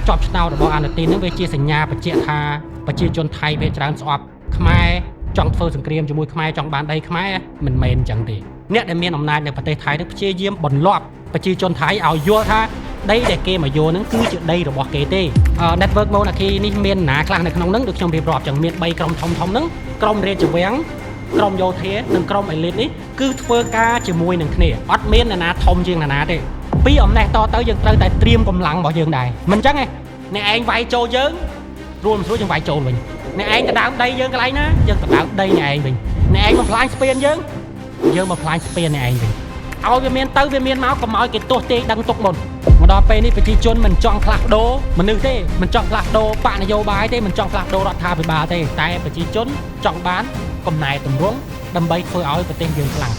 ជាប់ឆ្នោតរបស់អានុទីននឹងវាជាសញ្ញាបញ្ជាក់ថាប្រជាជនថៃភាគច្រើនស្អប់ខ្មែរចង់ធ្វើសង្គ្រាមជាមួយខ្មែរចង់បានដីខ្មែរមិនមែនអញ្ចឹងទេអ្នកដែលមានអំណាចនៅប្រទេសថៃនឹងព្យាយាមបន្លប់ប្រជាជនថៃឲ្យយល់ថាដីដែលគេមកយកនឹងគឺជាដីរបស់គេទេ Network Monarchy នេះមានណាខ្លះនៅក្នុងនឹងដូចខ្ញុំរៀបរាប់ចឹងមាន3ក្រុមធំធំហ្នឹងក្រុមរាជវាំងក្រុមយោធានិងក្រុមអេលីតនេះគឺធ្វើការជាមួយនឹងគ្នាអត់មានអ្នកណាធំជាងអ្នកណាទេពីអំណេះតទៅយើងត្រូវតែត្រៀមកម្លាំងរបស់យើងដែរមិនចឹងទេអ្នកឯងវាយចូលយើងរួមស្រួលយើងវាយចូលវិញអ្នកឯងទៅដើមដីយើងកន្លែងណាយើងទៅដើមដីអ្នកឯងវិញអ្នកឯងបំផ្លាញស្ពានយើងយើងបំផ្លាញស្ពានអ្នកឯងវិញឲ្យវាមានទៅវាមានមកកុំឲ្យគេទោះទេដឹងទុកមុនមកដល់ពេលនេះប្រជាជនមិនចង់ផ្លាស់ប្ដូរមនុស្សទេមិនចង់ផ្លាស់ប្ដូរបកនយោបាយទេមិនចង់ផ្លាស់ប្ដូររដ្ឋាភិបាលទេតែប្រជាជនចង់បានកំណែទម្រង់ដើម្បីធ្វើឲ្យប្រទេសយើងខ្លាំង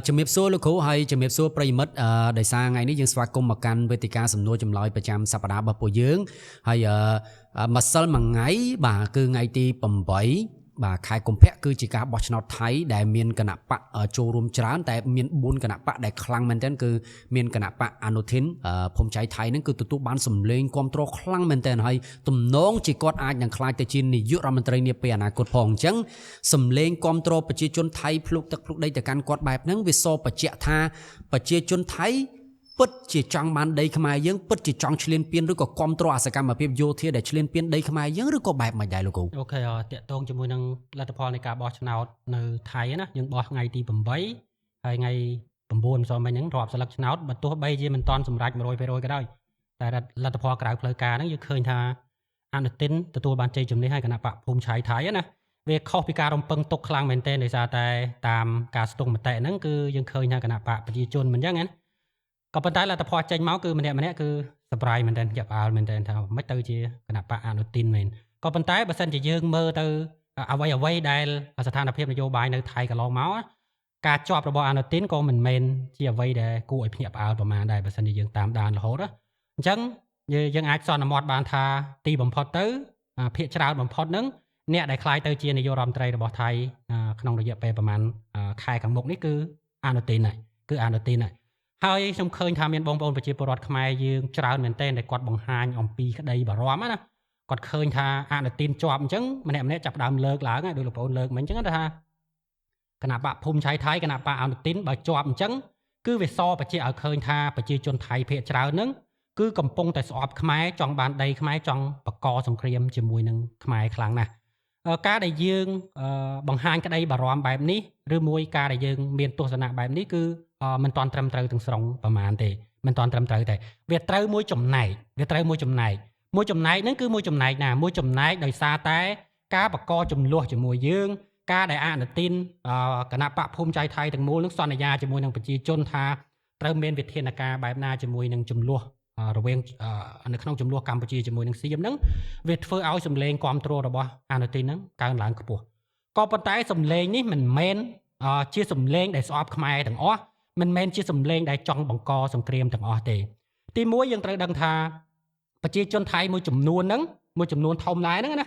ជំរាបសួរលោកគ្រូហើយជំរាបសួរប្រិយមិត្តដោយសារថ្ងៃនេះយើងស្វាគមន៍មកកាន់វេទិកាសំណួរចម្លើយប្រចាំសប្តាហ៍របស់ពួកយើងហើយម្សិលមួយថ្ងៃបាទគឺថ្ងៃទី8បាទខែកុម្ភៈគឺជាការបោះឆ្នោតថៃដែលមានគណៈបកចូលរួមច្រើនតែមាន4គណៈបកដែលខ្លាំងមែនទែនគឺមានគណៈបកអនុធិនភូមិចៃថៃនឹងគឺទទួលបានសម្លេងគាំទ្រខ្លាំងមែនទែនហើយទំនងជាគាត់អាចនឹងក្លាយទៅជានាយករដ្ឋមន្ត្រីនាពេលអនាគតផងអញ្ចឹងសម្លេងគាំទ្រប្រជាជនថៃភ្លុកទឹកភ្លុកដីទៅកាន់គាត់បែបហ្នឹងវាសបញ្ជាក់ថាប្រជាជនថៃពិតជាចង់បានដីខ្មែរយើងពិតជាចង់ឈ្លានពានឬក៏គាំទ្រអាសកម្មភាពយោធាដែលឈ្លានពានដីខ្មែរយើងឬក៏បែបមិនដែរលោកគ្រូអូខេតាក់ទងជាមួយនឹងលទ្ធផលនៃការបោះឆ្នោតនៅថៃណាយើងបោះថ្ងៃទី8ហើយថ្ងៃ9ម្សិលមិញហ្នឹងរាប់សន្លឹកឆ្នោតបើទោះបីជាមិនទាន់សម្រេច 100% ក៏ដោយតែលទ្ធផលក្រៅផ្លូវការហ្នឹងយើងឃើញថាអនុទិនទទួលបានជ័យជំនះហើយគណៈបកភូមិឆៃថៃណាវាខុសពីការរំពឹងទុកខ្លាំងមែនទែនដោយសារតែតាមការស្ទង់មតិហ្នឹងគឺយើងឃើញថាគណៈបកប្រជាជនមិនអញ្ចឹងណាក៏ប៉ុន្តែលទ្ធផលចេញមកគឺម្នាក់ៗគឺ surprise មែនទែនយ៉ាប់អាលមែនទែនថាមិនទៅជាគណៈបកអនុទិនមែនក៏ប៉ុន្តែបើសិនជាយើងមើលទៅអ្វីៗដែលស្ថានភាពនយោបាយនៅថៃកន្លងមកការជាប់របស់អនុទិនក៏មិនមែនជាអ្វីដែលគួរឲ្យភ្ញាក់ផ្អើលប្រហែលដែរបើសិនជាយើងតាមដានរហូតណាអញ្ចឹងយើងអាចសន្មតបានថាទីបំផុតទៅភាគច្រើនបំផុតហ្នឹងអ្នកដែលក្លាយទៅជានាយករដ្ឋមន្ត្រីរបស់ថៃក្នុងរយៈពេលប្រហែលខែខាងមុខនេះគឺអនុទិនហើយគឺអនុទិនហើយហើយខ្ញុំឃើញថាមានបងប្អូនប្រជាពលរដ្ឋខ្មែរយើងច្រើនមែនទែនដែលគាត់បង្ហាញអំពីក្តីបារម្ភណាគាត់ឃើញថាអនុទិនជាប់អញ្ចឹងម្នាក់ៗចាប់ផ្ដើមលើកឡើងដោយលោកប្អូនលើកមិញអញ្ចឹងថាគណៈបកភូមិឆៃថៃគណៈបកអនុទិនបើជាប់អញ្ចឹងគឺវាសបញ្ជាក់ឲ្យឃើញថាប្រជាជនថៃភាគច្រើនហ្នឹងគឺកំពុងតែស្អប់ខ្មែរចង់បានដីខ្មែរចង់បង្កសង្គ្រាមជាមួយនឹងខ្មែរខ្លាំងណាស់ការដែលយើងបង្ហាញក្តីបារម្ភបែបនេះឬមួយការដែលយើងមានទស្សនៈបែបនេះគឺមិនទាន់ត្រឹមត្រូវទាំងស្រុងប្រមាណទេមិនទាន់ត្រឹមត្រូវទេវាត្រូវមួយចំណែកវាត្រូវមួយចំណែកមួយចំណែកហ្នឹងគឺមួយចំណែកណាមួយចំណែកដោយសារតែការបង្កចំនួនជាមួយយើងការដែលអនុទិនគណៈបកភូមិចៃថៃទាំងមូលនឹងសន្យាជាមួយនឹងប្រជាជនថាត្រូវមានវិធានការបែបណាជាមួយនឹងចំនួនរវាងនៅក្នុងចំនួនកម្ពុជាជាមួយនឹងសៀមហ្នឹងវាធ្វើឲ្យសម្លេងគាំទ្ររបស់អនុទិនហ្នឹងកើនឡើងខ្ពស់ក៏ប៉ុន្តែសម្លេងនេះមិនមែនជាសម្លេងដែលស្អប់ខ្មែរទាំងអស់មិនមែនជាសម្លេងដែលចង់បង្កសង្គ្រាមទាំងអស់ទេទីមួយយើងត្រូវដឹងថាប្រជាជនថៃមួយចំនួនហ្នឹងមួយចំនួនធំដែរហ្នឹងណា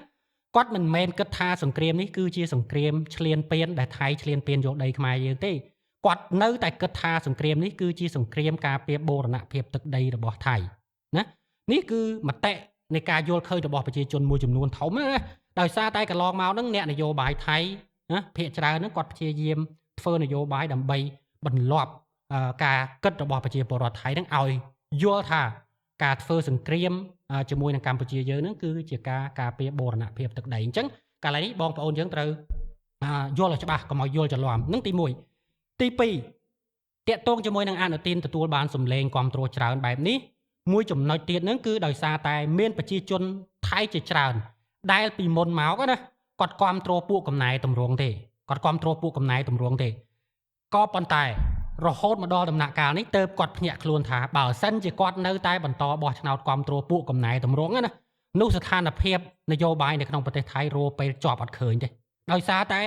គាត់មិនមែនគិតថាសង្គ្រាមនេះគឺជាសង្គ្រាមឈ្លានពានដែលថៃឈ្លានពានយកដីខ្មែរយើងទេគាត់នៅតែគិតថាសង្គ្រាមនេះគឺជាសង្គ្រាមការពារបូរណភាពទឹកដីរបស់ថៃណានេះគឺមតិនៃការយល់ឃើញរបស់ប្រជាជនមួយចំនួនធំណាដោយសារតែកន្លងមកហ្នឹងអ្នកនយោបាយថៃណាភាគច្រើនហ្នឹងគាត់ព្យាយាមធ្វើនយោបាយដើម្បីបន្លប់ការគិតរបស់ប្រជាពលរដ្ឋថៃហ្នឹងឲ្យយល់ថាការធ្វើសង្គ្រាមជាមួយនឹងកម្ពុជាយើងហ្នឹងគឺជាការការពារបូរណភាពទឹកដីអញ្ចឹងកាលនេះបងប្អូនយើងត្រូវយល់ឲ្យច្បាស់កុំឲ្យយល់ច្រឡំហ្នឹងទី1ទី2តាក់ទងជាមួយនឹងអនុទិនទទួលបានសម្លេងគាំទ្រច្រើនបែបនេះមួយចំណុចទៀតហ្នឹងគឺដោយសារតែមានប្រជាជនថៃជាច្រើនដែលពីមុនមកណាគាត់គាំទ្រពួកកំណែទម្រង់ទេគាត់គាំទ្រពួកកំណែទម្រង់ទេក៏ប៉ុន្តែរហូតមកដល់ដំណាក់កាលនេះទើបគាត់ភ្ញាក់ខ្លួនថាបើសិនជាគាត់នៅតែបន្តបោះឆ្នោតគាំទ្រពួកកំណែទម្រង់ណានោះស្ថានភាពនយោបាយនៅក្នុងប្រទេសថៃរោពេលជាប់អត់ឃើញទេដោយសារតែ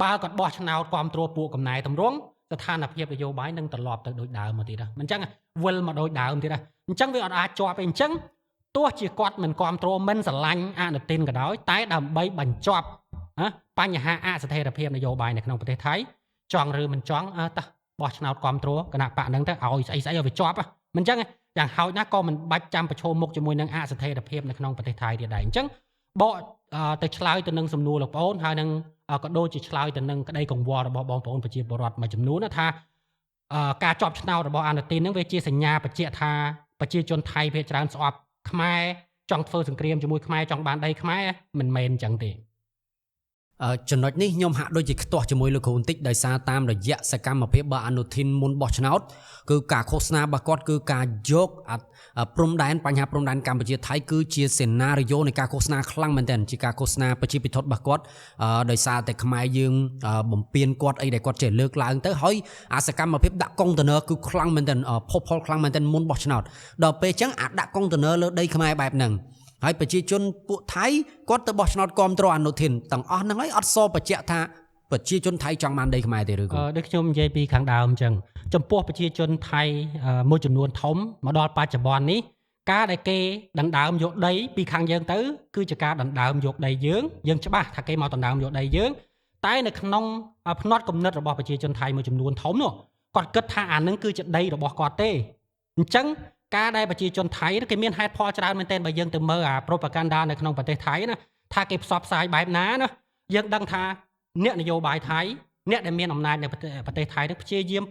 បើគាត់បោះឆ្នោតគាំទ្រពួកកំណែទម្រង់ស្ថានភាពនយោបាយនឹងត្រឡប់ទៅដូចដើមមកទៀតណាមិនចឹងវិលមកដូចដើមទៀតណាអញ្ចឹងវាអត់អាចជាប់ទេអញ្ចឹងទោះជាគាត់មិនគាំទ្រមិនស្រឡាញ់អនុទិនក៏ដោយតែដើម្បីបញ្ចប់ ណាបញ្ហាអស្ថិរភាពនយោបាយនៅក្នុងប្រទេសថៃចង់ឬមិនចង់អើតោះបោះឆ្នោតគ្រប់គ្រងគណៈបកហ្នឹងទៅឲ្យស្អីស្អីឲ្យវាជាប់មិនចឹងយ៉ាងហោចណាស់ក៏មិនបាច់ចាំប្រឈមមុខជាមួយនឹងអស្ថិរភាពនៅក្នុងប្រទេសថៃទៀតដែរអញ្ចឹងបកទៅឆ្លើយទៅនឹងសំណួរលោកប្អូនហើយនឹងក៏ដូចជាឆ្លើយទៅនឹងក្តីកង្វល់របស់បងប្អូនប្រជាពលរដ្ឋមួយចំនួនណាថាការជាប់ឆ្នោតរបស់អានុទីននឹងវាជាសញ្ញាបញ្ជាក់ថាប្រជាជនថៃភាគច្រើនស្អប់ខ្មែរចង់ធ្វើសង្គ្រាមជាមួយខ្មែរចង់បានដីខ្មែរមិនមែនអញ្ចឹងទេ ចំណុចនេះខ្ញុំហាក់ដូចជាខ្ទាស់ជាមួយលោកគ្រូបន្តិចដោយសារតាមរយៈសកម្មភាពរបស់អនុធីនមុនបោះឆ្នោតគឺការឃោសនារបស់គាត់គឺការយកព្រំដែនបញ្ហាព្រំដែនកម្ពុជាថៃគឺជាសេណារីយ៉ូនៃការឃោសនាខ្លាំងមែនទែនជាការឃោសនាប្រជាពិធរបស់គាត់ដោយសារតែខ្មែរយើងបំពេញគាត់អីដែលគាត់ចេះលើកឡើងទៅហើយអាសកម្មភាពដាក់កុងតឺន័រគឺខ្លាំងមែនទែនផុសផុលខ្លាំងមែនទែនមុនបោះឆ្នោតដល់ពេលអញ្ចឹងអាដាក់កុងតឺន័រលើដីខ្មែរបែបហ្នឹងហើយប្រជាជនពួកថៃគាត់ទៅបោះឆ្នោតគាំទ្រអនុធីនទាំងអស់ហ្នឹងហើយអត់សបញ្ជាក់ថាប្រជាជនថៃចង់បានដីខ្មែរទេឬក៏ដូចខ្ញុំនិយាយពីខាងដើមអញ្ចឹងចំពោះប្រជាជនថៃមួយចំនួនធំមកដល់បច្ចុប្បន្ននេះការដែលគេដណ្ដើមយកដីពីខាងយើងទៅគឺជាការដណ្ដើមយកដីយើងយើងច្បាស់ថាគេមកដណ្ដើមយកដីយើងតែនៅក្នុងផ្នត់គំនិតរបស់ប្រជាជនថៃមួយចំនួនធំនោះគាត់គិតថាអានឹងគឺជាដីរបស់គាត់ទេអញ្ចឹងការដែលប្រជាជនថៃគេមានហេតុផលច្រើនមែនទែនបើយើងទៅមើលអា propaganda នៅក្នុងប្រទេសថៃណាថាគេផ្សព្វផ្សាយបែបណាណាយើងដឹងថាអ្នកនយោបាយថៃអ្នកដែលមានអំណាចនៅប្រទេសថៃនឹងព្យាយាម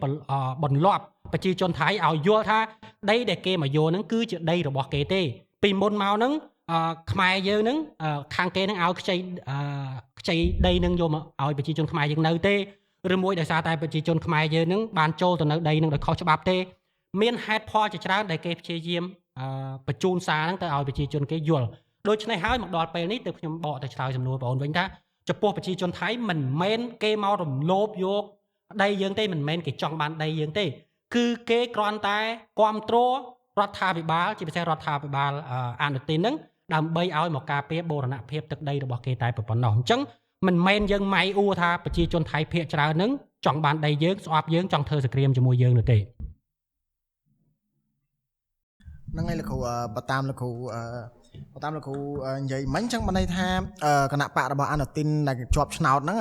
បន្លាប់ប្រជាជនថៃឲ្យយល់ថាដីដែលគេមកយកហ្នឹងគឺជាដីរបស់គេទេពីមុនមកហ្នឹងខ្មែរយើងហ្នឹងខាងគេហ្នឹងឲ្យខ្ចីដីហ្នឹងយកមកឲ្យប្រជាជនខ្មែរយើងនៅទេឬមួយដោយសារតែប្រជាជនខ្មែរយើងហ្នឹងបានចូលទៅនៅដីហ្នឹងដោយខុសច្បាប់ទេមានហេតុផលជាច្រើនដែលគេព្យាយាមបញ្ជូនសារហ្នឹងទៅឲ្យប្រជាជនគេយល់ដូច្នេះហើយមកដល់ពេលនេះទើបខ្ញុំបកទៅឆ្លើយសំណួរបងប្អូនវិញថាចំពោះប្រជាជនថៃមិនមែនគេមករំលោភយកដីយើងទេមិនមែនគេចង់បានដីយើងទេគឺគេគ្រាន់តែគាំទ្ររដ្ឋាភិបាលជាពិសេសរដ្ឋាភិបាលអនុទីនហ្នឹងដើម្បីឲ្យមកការពារបូរណភាពទឹកដីរបស់គេតែប៉ុណ្ណោះអញ្ចឹងមិនមែនយើងម៉ៃអួរថាប្រជាជនថៃភាគច្រើនហ្នឹងចង់បានដីយើងស្អប់យើងចង់ធ្វើសង្គ្រាមជាមួយយើងនោះទេហ្នឹងហើយលោកគ្រូបើតាមលោកគ្រូនិយាយមិញចឹងបានន័យថាគណៈបករបស់អនុទីនដែលជាប់ឆ្នោតហ្នឹង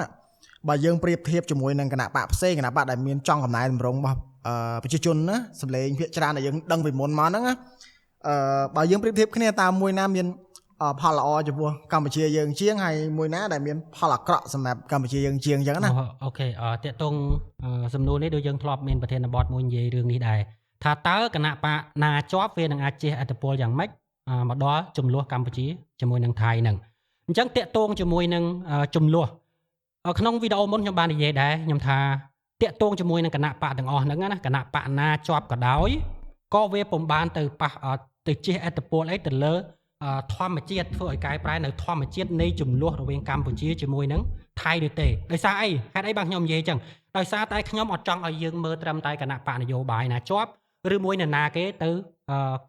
បើយើងប្រៀបធៀបជាមួយនឹងគណៈបកផ្សេងគណៈបកដែលមានចង់កំណែតម្រង់របស់ប្រជាជនណាសម្លេងភាគច្រើនដែលយើងដឹងពីមុនមកហ្នឹងណាបើយើងប្រៀបធៀបគ្នាតើមួយណាមានផលល្អចំពោះកម្ពុជាយើងជាងហើយមួយណាដែលមានផលអាក្រក់សម្រាប់កម្ពុជាយើងជាងអញ្ចឹងណាអូខេតាក់ទងសំណួរនេះដូចយើងធ្លាប់មានប្រធានបទមួយនិយាយរឿងនេះដែរថាតើគណៈបកណាជាប់វានឹងអាចជះឥទ្ធិពលយ៉ាងម៉េចមកដល់ចំនួនកម្ពុជាជាមួយនឹងថៃហ្នឹងអញ្ចឹងតាក់ទងជាមួយនឹងចំនួនក្នុងវីដេអូមុនខ្ញុំបាននិយាយដែរខ្ញុំថាតាក់ទងជាមួយនឹងគណៈបកទាំងអស់ហ្នឹងណាគណៈបកណាជាប់ក៏ដោយក៏វាពុំបានទៅប៉ះទៅជះឥទ្ធិពលអីទៅលើធម្មជាតិធ្វើឲ្យកែប្រែនៅធម្មជាតិនៃចំនួនរវាងកម្ពុជាជាមួយនឹងថៃនោះទេដោយសារអីហេតុអីបានខ្ញុំនិយាយអញ្ចឹងដោយសារតែខ្ញុំអត់ចង់ឲ្យយើងមើលត្រឹមតែគណៈបកនយោបាយណាជាប់ឬមួយនរណាគេទៅ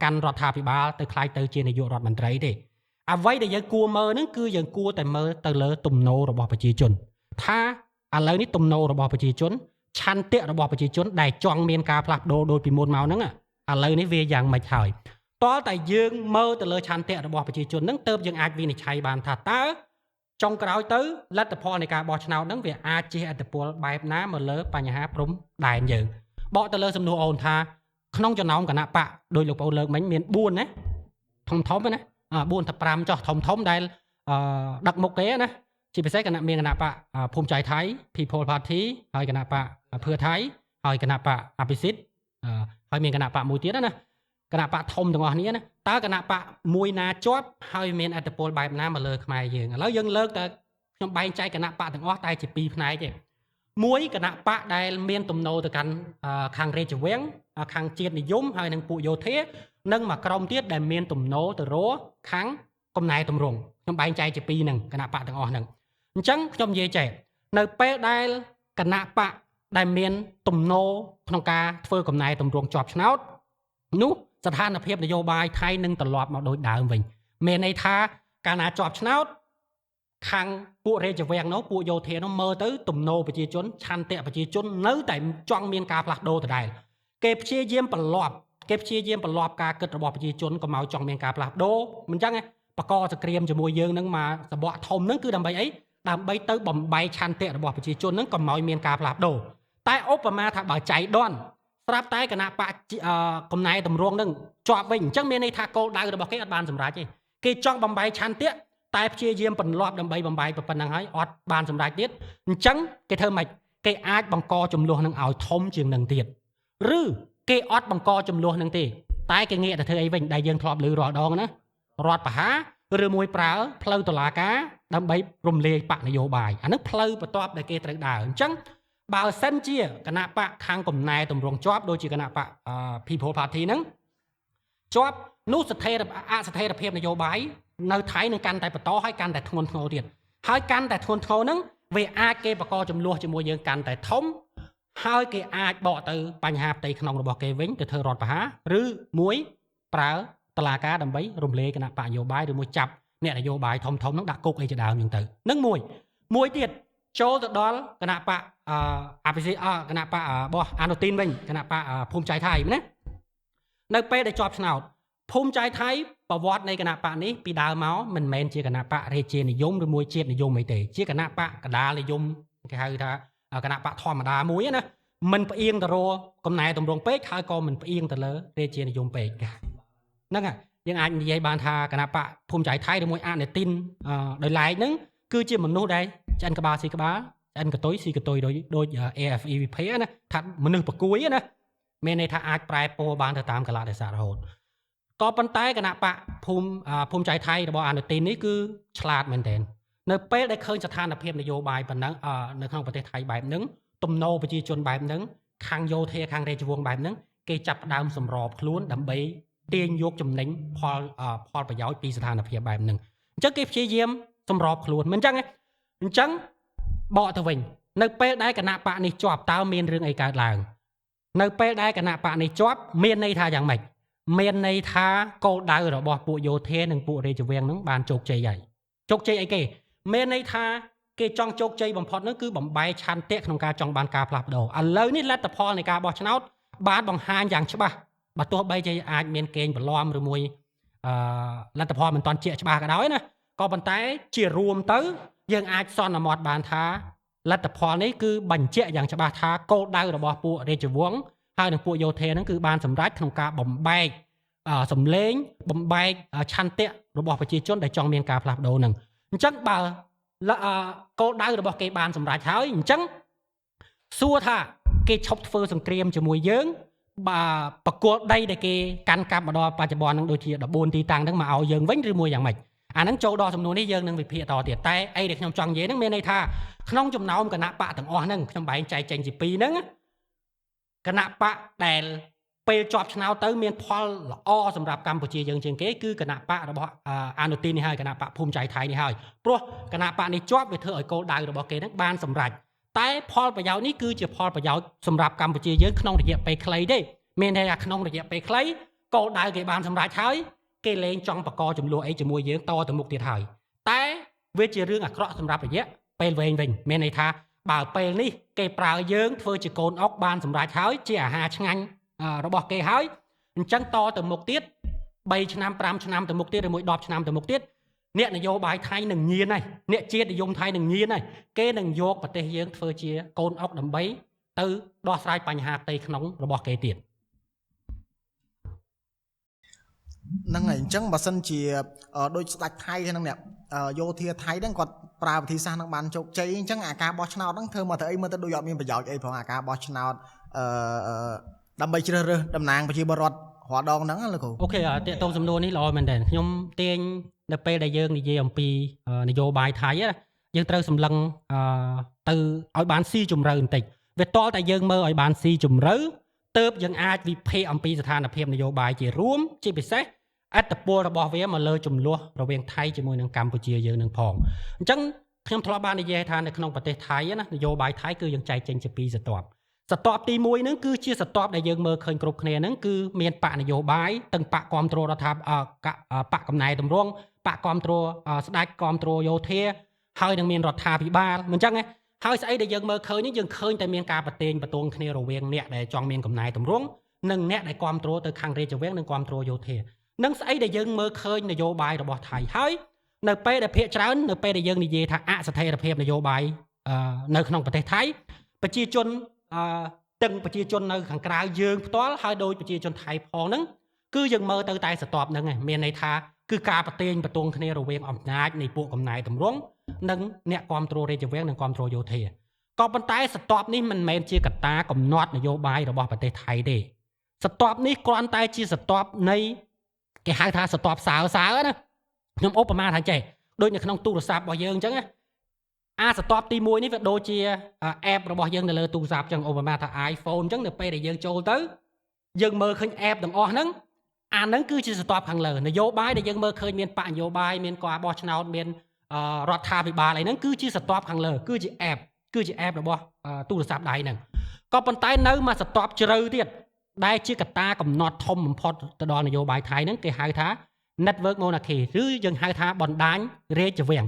កាន់រដ្ឋាភិបាលទៅខ្លាយទៅជានាយករដ្ឋមន្ត្រីទេអ្វីដែលយើងគួរមើលហ្នឹងគឺយើងគួរតែមើលទៅលើទំនោររបស់ប្រជាជនថាឥឡូវនេះទំនោររបស់ប្រជាជនឆន្ទៈរបស់ប្រជាជនដែលចង់មានការផ្លាស់ប្ដូរដោយពីមុនមកហ្នឹងឥឡូវនេះវាយ៉ាងម៉េចហើយតើតែយើងមើលទៅលើឆន្ទៈរបស់ប្រជាជនហ្នឹងទើបយើងអាចវិនិច្ឆ័យបានថាតើចុងក្រោយទៅលទ្ធផលនៃការបោះឆ្នោតហ្នឹងវាអាចជះឥទ្ធិពលបែបណាមកលើបញ្ហាព្រំដែនយើងបកទៅលើសំណួរអូនថាក្នុងចំណោមគណៈបកដោយលោកប្អូនលើកមិញមាន4ណាធំធំណា4ទៅ5ចុះធំធំដែលដឹកមុខគេណាជាពិសេសគណៈមានគណៈបកភូមិចៃថៃ People Party ហើយគណៈបកភឿថៃហើយគណៈបកអភិសិទ្ធហើយមានគណៈបកមួយទៀតណាគណៈបកធំទាំងអស់នេះណាតើគណៈបកមួយណាជាប់ហើយមានឥទ្ធិពលបែបណាមកលើខ្មែរយើងឥឡូវយើងលើកតែខ្ញុំបែងចែកគណៈបកទាំងអស់តែជាពីរផ្នែកទេមួយគណៈបកដែលមានទំនោរទៅកាន់ខាងរាជវង្សខាងជាតិនិយមហើយនិងពួកយោធានិងមួយក្រុមទៀតដែលមានទំនោរទៅរកខាងកំណែទម្រង់ខ្ញុំបែងចែកជាពីរហ្នឹងគណៈបកទាំងអស់ហ្នឹងអញ្ចឹងខ្ញុំនិយាយចេះនៅពេលដែលគណៈបកដែលមានទំនោរក្នុងការធ្វើកំណែទម្រង់ជាប់ឆ្នោតនោះស្ថានភាពនយោបាយថៃនឹងត្រឡប់មកដូចដើមវិញមានន័យថាកាលណាជាប់ឆ្នោតខាងពួករាជវង្សនោះពួកយោធានោះមើលទៅទំនោរប្រជាជនឆន្ទៈប្រជាជននៅតែចង់មានការផ្លាស់ប្ដូរដដែលគេព្យាយាមបន្លាប់គេព្យាយាមបន្លាប់ការគិតរបស់ប្រជាជនកុំឲ្យចង់មានការផ្លាស់ប្ដូរមិនចឹងទេបកសក្រាមជាមួយយើងនឹងមកសបកធំនឹងគឺដើម្បីអី ដើម្បីទៅបំបែកឆន្ទៈរបស់ប្រជាជនហ្នឹងកុំឲ្យមានការផ្លាស់ប្ដូរតែឧបមាថាបើចៃដន្យស្រាប់តែគណៈបកកំណែតម្រង់នឹងជាប់វិញអញ្ចឹងមានន័យថាគោលដៅរបស់គេអត់បានសម្រេចទេគេចង់បំបែកឆន្ទៈតែព្យាយាមបន្លប់ដើម្បីបំបែកប៉ុណ្ណឹងហើយអត់បានសម្រេចទៀតអញ្ចឹងគេធ្វើម៉េចគេអាចបង្កចំនួននឹងឲ្យធំជាងនឹងទៀតឬគេអត់បង្កចំនួននឹងទេតែគេងាកទៅធ្វើអីវិញដែលយើងធ្លាប់ឮរាល់ដងណារដ្ឋបហាឬមួយប្រើផ្លូវតុលាការដើម្បីរំលាយបកនយោបាយអានឹងផ្លូវបន្ទាប់ដែលគេត្រូវដើរអញ្ចឹងបើសិនជាគណៈបកខាងកំណែតម្រង់ជាប់ដូចជាគណៈបក People Party ហ្នឹងជាប់នោះស្ថិរអស្ថិរភាពនយោបាយនៅថៃនឹងកាន់តែបន្តហើយកាន់តែធ្ងន់ធ្ងរទៀតហើយកាន់តែធ្ងន់ធ្ងរហ្នឹងវាអាចគេបង្កចំនួនជាមួយយើងកាន់តែធំហើយគេអាចបកទៅបញ្ហាផ្ទៃក្នុងរបស់គេវិញទៅធ្វើរដ្ឋប្រហារឬមួយប្រើតឡាការដើម្បីរំលាយគណៈបកនយោបាយឬមួយចាប់អ្នកនយោបាយធំធំហ្នឹងដាក់គុកអីជាដើមហ្នឹងទៅនឹងមួយមួយទៀតចូលទៅដល់គណៈបកអភិសិទ្ធគណៈបករបស់អានុទីនវិញគណៈបកភូមិចៃថៃណានៅពេលដែលជាប់ឆ្នោតភូមិចៃថៃប្រវត្តិនៃគណៈបកនេះពីដើមមកមិនមែនជាគណៈបករាជានិយមឬមួយជាតិនិយមអីទេជាគណៈបកកដាលនិយមគេហៅថាគណៈបកធម្មតាមួយណាមិនផ្អៀងទៅរកកំណែតម្រង់ពេកហើយក៏មិនផ្អៀងទៅលើរាជានិយមពេកហ្នឹងហើយយើងអាចនិយាយបានថាគណៈបកភូមិចៃថៃឬមួយអានុទីនដោយឡែកហ្នឹងគឺជាមនុស្សដែលឆ្អិនក្បាលស៊ីក្បាលឆ្អិនកតុយស៊ីកតុយដូច AFEVP ណាថាមនុស្សប្រគួយណាមានន័យថាអាចប្រែពណ៌បានទៅតាមកលៈទេសៈរហូតក៏ប៉ុន្តែគណៈបកភូមិចៃថៃរបស់អានុទីននេះគឺឆ្លាតមែនទែននៅពេលដែលឃើញស្ថានភាពនយោបាយប៉ុណ្ណឹងនៅក្នុងប្រទេសថៃបែបហ្នឹងទំនោរប្រជាជនបែបហ្នឹងខាងយោធាខាងរាជវង្សបែបហ្នឹងគេចាប់ផ្ដើមសម្របខ្លួនដើម្បីទាញយកចំណេញផលប្រយោជន៍ពីស្ថានភាពបែបហ្នឹងអញ្ចឹងគេព្យាយាមសម្របខ្លួនមិនអញ្ចឹងទេអញ្ចឹងបកទៅវិញនៅពេលដែលគណៈបកនេះជាប់តើមានរឿងអីកើតឡើងនៅពេលដែលគណៈបកនេះជាប់មានន័យថាយ៉ាងម៉េចមានន័យថាគោលដៅរបស់ពួកយោធានិងពួករាជវង្សនឹងបានជោគជ័យហើយជោគជ័យអីគេមានន័យថាគេចង់ជោគជ័យបំផុតនោះគឺបំបែកឆន្ទៈក្នុងការចង់បានការផ្លាស់ប្ដូរឥឡូវនេះលទ្ធផលនៃការបោះឆ្នោតបានបង្ហាញយ៉ាងច្បាស់បើទោះបីជាអាចមានកេងបន្លំឬមួយលទ្ធផលមិនទាន់ជាក់ច្បាស់ក៏ដោយណាក៏ប៉ុន្តែជារួមទៅយើងអាចសន្មតបានថាលទ្ធផលនេះគឺបញ្ជាក់យ៉ាងច្បាស់ថាគោលដៅរបស់ពួករាជវង្សហើយនិងពួកយោធាហ្នឹងគឺបានសម្រេចក្នុងការបំបែកសម្លេងបំបែកឆន្ទៈរបស់ប្រជាជនដែលចង់មានការផ្លាស់ប្ដូរហ្នឹងអញ្ចឹងបើគោលដៅរបស់គេបានសម្រេចហើយអញ្ចឹងសួរថាគេឈប់ធ្វើសង្គ្រាមជាមួយយើងបើប្រគល់ដីដែលគេកាន់កាប់មកដល់បច្ចុប្បន្នហ្នឹងដូចជា14ទីតាំងហ្នឹងមកឲ្យយើងវិញឬមួយយ៉ាងម៉េចអាហ្នឹងចូលដល់សំណួរនេះយើងនឹងវិភាគតទៀតតែអីដែលខ្ញុំចង់និយាយហ្នឹងមានន័យថាក្នុងចំណោមគណៈបកទាំងអស់ហ្នឹងខ្ញុំបែងចែកចេញជាពីរហ្នឹងគណៈបកដែលពេលជាប់ឆ្នោតទៅមានផលល្អសម្រាប់កម្ពុជាយើងជាងគេគឺគណៈបករបស់អានុទីននេះហើយគណៈបកភូមិចៃថៃនេះហើយព្រោះគណៈបកនេះជាប់វាធ្វើឲ្យគោលដៅរបស់គេហ្នឹងបានសម្រេចតែផលប្រយោជន៍នេះគឺជាផលប្រយោជន៍សម្រាប់កម្ពុជាយើងក្នុងរយៈពេលខ្លីទេមានន័យថាក្នុងរយៈពេលខ្លីគោលដៅគេបានសម្រេចហើយគេលែងចង់បង្កចំនួនអីជាមួយយើងតទៅមុខទៀតហើយតែវាជារឿងអាក្រក់សម្រាប់រយៈពេលវែងវិញមានន័យថាបើពេលនេះគេប្រើយើងធ្វើជាកូនអុកបានសម្រេចហើយជាអាហារឆ្ងាញ់របស់គេហើយអញ្ចឹងតទៅមុខទៀត3ឆ្នាំ5ឆ្នាំទៅមុខទៀតឬមួយ10ឆ្នាំទៅមុខទៀតអ្នកនយោបាយថៃនឹងញៀនហើយអ្នកជាតិនិយមថៃនឹងញៀនហើយគេនឹងយកប្រទេសយើងធ្វើជាកូនអុកដើម្បីទៅដោះស្រាយបញ្ហាផ្ទៃក្នុងរបស់គេទៀតហ្នឹងហើយអញ្ចឹងបើសិនជាដូចស្ដេចថៃហ្នឹងអ្នកយោធាថៃហ្នឹងគាត់ប្រើវិធីសាស្ត្រហ្នឹងបានជោគជ័យអញ្ចឹងអាការបោះឆ្នោតហ្នឹងធ្វើមកទៅអីមើលទៅដូចអត់មានប្រយោជន៍អីផងអាការបោះឆ្នោតដើម្បីជ្រើសរើសតំណាងប្រជាពលរដ្ឋរាល់ដងហ្នឹងលោកគ្រូអូខេទាក់ទងសំណួរនេះល្អមែនទែនខ្ញុំទាញនៅពេលដែលយើងនិយាយអំពីនយោបាយថៃណាយើងត្រូវសម្លឹងទៅឲ្យបានស៊ីជម្រៅបន្តិចវាតល់តែយើងមើលឲ្យបានស៊ីជម្រៅទើបយើងអាចវិភាគអំពីស្ថានភាពនយោបាយជារួមជាពិសេសឥទ្ធិពលរបស់វាមកលើចំនួនរវាងថៃជាមួយនឹងកម្ពុជាយើងនឹងផងអញ្ចឹងខ្ញុំធ្លាប់បាននិយាយថានៅក្នុងប្រទេសថៃណានយោបាយថៃគឺយើងចែកចេញជាពីរស្រទាប់ស្រទាប់ទី1ហ្នឹងគឺជាស្រទាប់ដែលយើងមើលឃើញគ្រប់គ្នាហ្នឹងគឺមានបកនយោបាយទាំងបកគាំទ្ររដ្ឋាភិបាលបកកំណែតម្រង់បកគាំទ្រស្ដេចគាំទ្រយោធាហើយនឹងមានរដ្ឋាភិបាលមិនអញ្ចឹងទេហើយស្អីដែលយើងមើលឃើញនេះយើងឃើញតែមានការប្រទែងប្រទងគ្នារវាងអ្នកដែលចង់មានកំណែតម្រង់និងអ្នកដែលគាំទ្រទៅខាងរាជវង្សនិងគាំទ្រយោធានឹងស្អីដែលយើងមើលឃើញនយោបាយរបស់ថៃហើយ នៅពេលដែលភាគច្រើននៅពេលដែលយើងនិយាយថាអស្ថិរភាពនយោបាយនៅក្នុងប្រទេសថៃប្រជាជនទាំងប្រជាជននៅខាងក្រៅយើងផ្ទាល់ហើយដោយប្រជាជនថៃផងហ្នឹងគឺយើងមើលទៅតែស្រទាប់ហ្នឹងឯងមានន័យថាគឺការប្រទេងប្រទងគ្នារវាងអំណាចនៃពួកកំណែតម្រង់និងអ្នកគ្រប់គ្រងរាជវាំងនិងគ្រប់គ្រងយោធាក៏ប៉ុន្តែស្រទាប់នេះមិនមែនជាកត្តាកំណត់នយោបាយរបស់ប្រទេសថៃទេស្រទាប់នេះគ្រាន់តែជាស្រទាប់នៃគេហៅថាស្រទាប់សើសើណាខ្ញុំឧបមាថាចេះដូចនៅក្នុងទូរស័ព្ទរបស់យើងអញ្ចឹងណាអាស្រទាប់ទី1នេះវាដូចជា app របស់យើងនៅលើទូរស័ព្ទអញ្ចឹងឧបមាថា iPhone អញ្ចឹងនៅពេលដែលយើងចូលទៅយើងមើលឃើញ app ទាំងអស់ហ្នឹងអាហ្នឹងគឺជាស្រទាប់ខាងលើនយោបាយដែលយើងមើលឃើញមានបកនយោបាយមានការបោះឆ្នោតមានរដ្ឋាភិបាលអីហ្នឹងគឺជាស្រទាប់ខាងលើគឺជា app គឺជា app របស់ទូរស័ព្ទដៃហ្នឹងក៏ប៉ុន្តែនៅមកស្រទាប់ជ្រៅទៀតដែលជាកត្តាកំណត់ធំបំផុតទៅដល់នយោបាយថៃហ្នឹងគេហៅថា Network Monarchy ឬយើងហៅថាបណ្ដាញរាជវាំង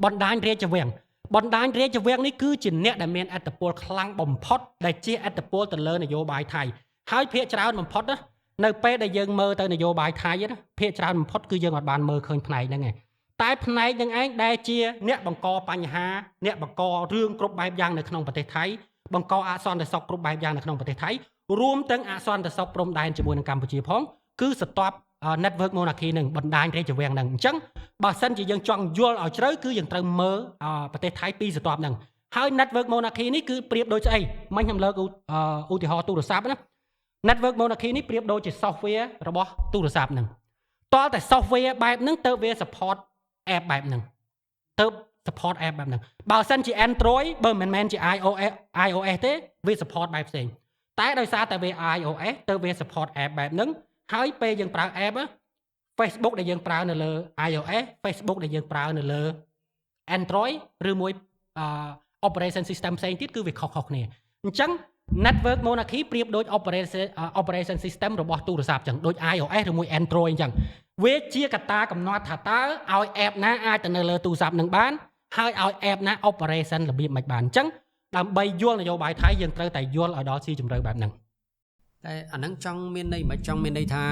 បណ្ដាញរាជវាំងបណ្ដាញរាជវាំងនេះគឺជាអ្នកដែលមានឥទ្ធិពលខ្លាំងបំផុតដែលជាឥទ្ធិពលទៅលើនយោបាយថៃហើយភាគច្រើនបំផុតណានៅពេលដែលយើងមើលទៅនយោបាយថៃណាភាគច្រើនបំផុតគឺយើងអត់បានមើលឃើញផ្នែកហ្នឹងឯងតែផ្នែកហ្នឹងឯងដែលជាអ្នកបង្កបញ្ហាអ្នកបង្ករឿងគ្រប់បែបយ៉ាងនៅក្នុងប្រទេសថៃបង្កអសន្តិសុខគ្រប់បែបយ៉ាងនៅក្នុងប្រទេសថៃរួមទាំងអសន្តិសុខព្រំដែនជាមួយនឹងកម្ពុជាផងគឺស្ទាប់ Network Monarchy នឹងបណ្ដាញរាជវាំងហ្នឹងអញ្ចឹងបើសិនជាយើងចង់យល់ឲ្យជ្រៅគឺយើងត្រូវមើលប្រទេសថៃពីស្រទាប់ហ្នឹងហើយ Network Monarchy នេះគឺប្រៀបដូចស្អីមិញខ្ញុំលើកឧទាហរណ៍ទូរស័ព្ទណា Network Monarchy នេះប្រៀបដូចជា software របស់ទូរស័ព្ទហ្នឹងតើតែ software បែបហ្នឹងទៅវា support app បែបហ្នឹងទៅ support app បែបហ្នឹងបើសិនជា Android បើមិនមែនជា iOS ទេវា support បែបផ្សេងតែដោយសារតែវា iOS ទៅវា support app បែបហ្នឹងហើយពេលយើងប្រើ app Facebook ដែលយើងប្រើនៅលើ iOS Facebook ដែលយើងប្រើនៅលើ Android ឬមួយ operation system ផ្សេងទៀតគឺវាខុសៗគ្នាអញ្ចឹង Network Monarchy ប្រៀបដូច operation system របស់ទូរស័ព្ទចឹងដូច iOS ឬមួយ Android អញ្ចឹងវាជាកត្តាកំណត់ថាតើឲ្យ app ណាអាចទៅនៅលើទូរស័ព្ទនឹងបានហើយឲ្យ app ណា operation របៀបម៉េចបានអញ្ចឹងដើម្បីយល់នយោបាយថៃយើងត្រូវតែយល់ឲ្យដល់ស៊ីជម្រៅបែបហ្នឹង តែអាហ្នឹងចង់មានន័យមិនចង់មានន័យថា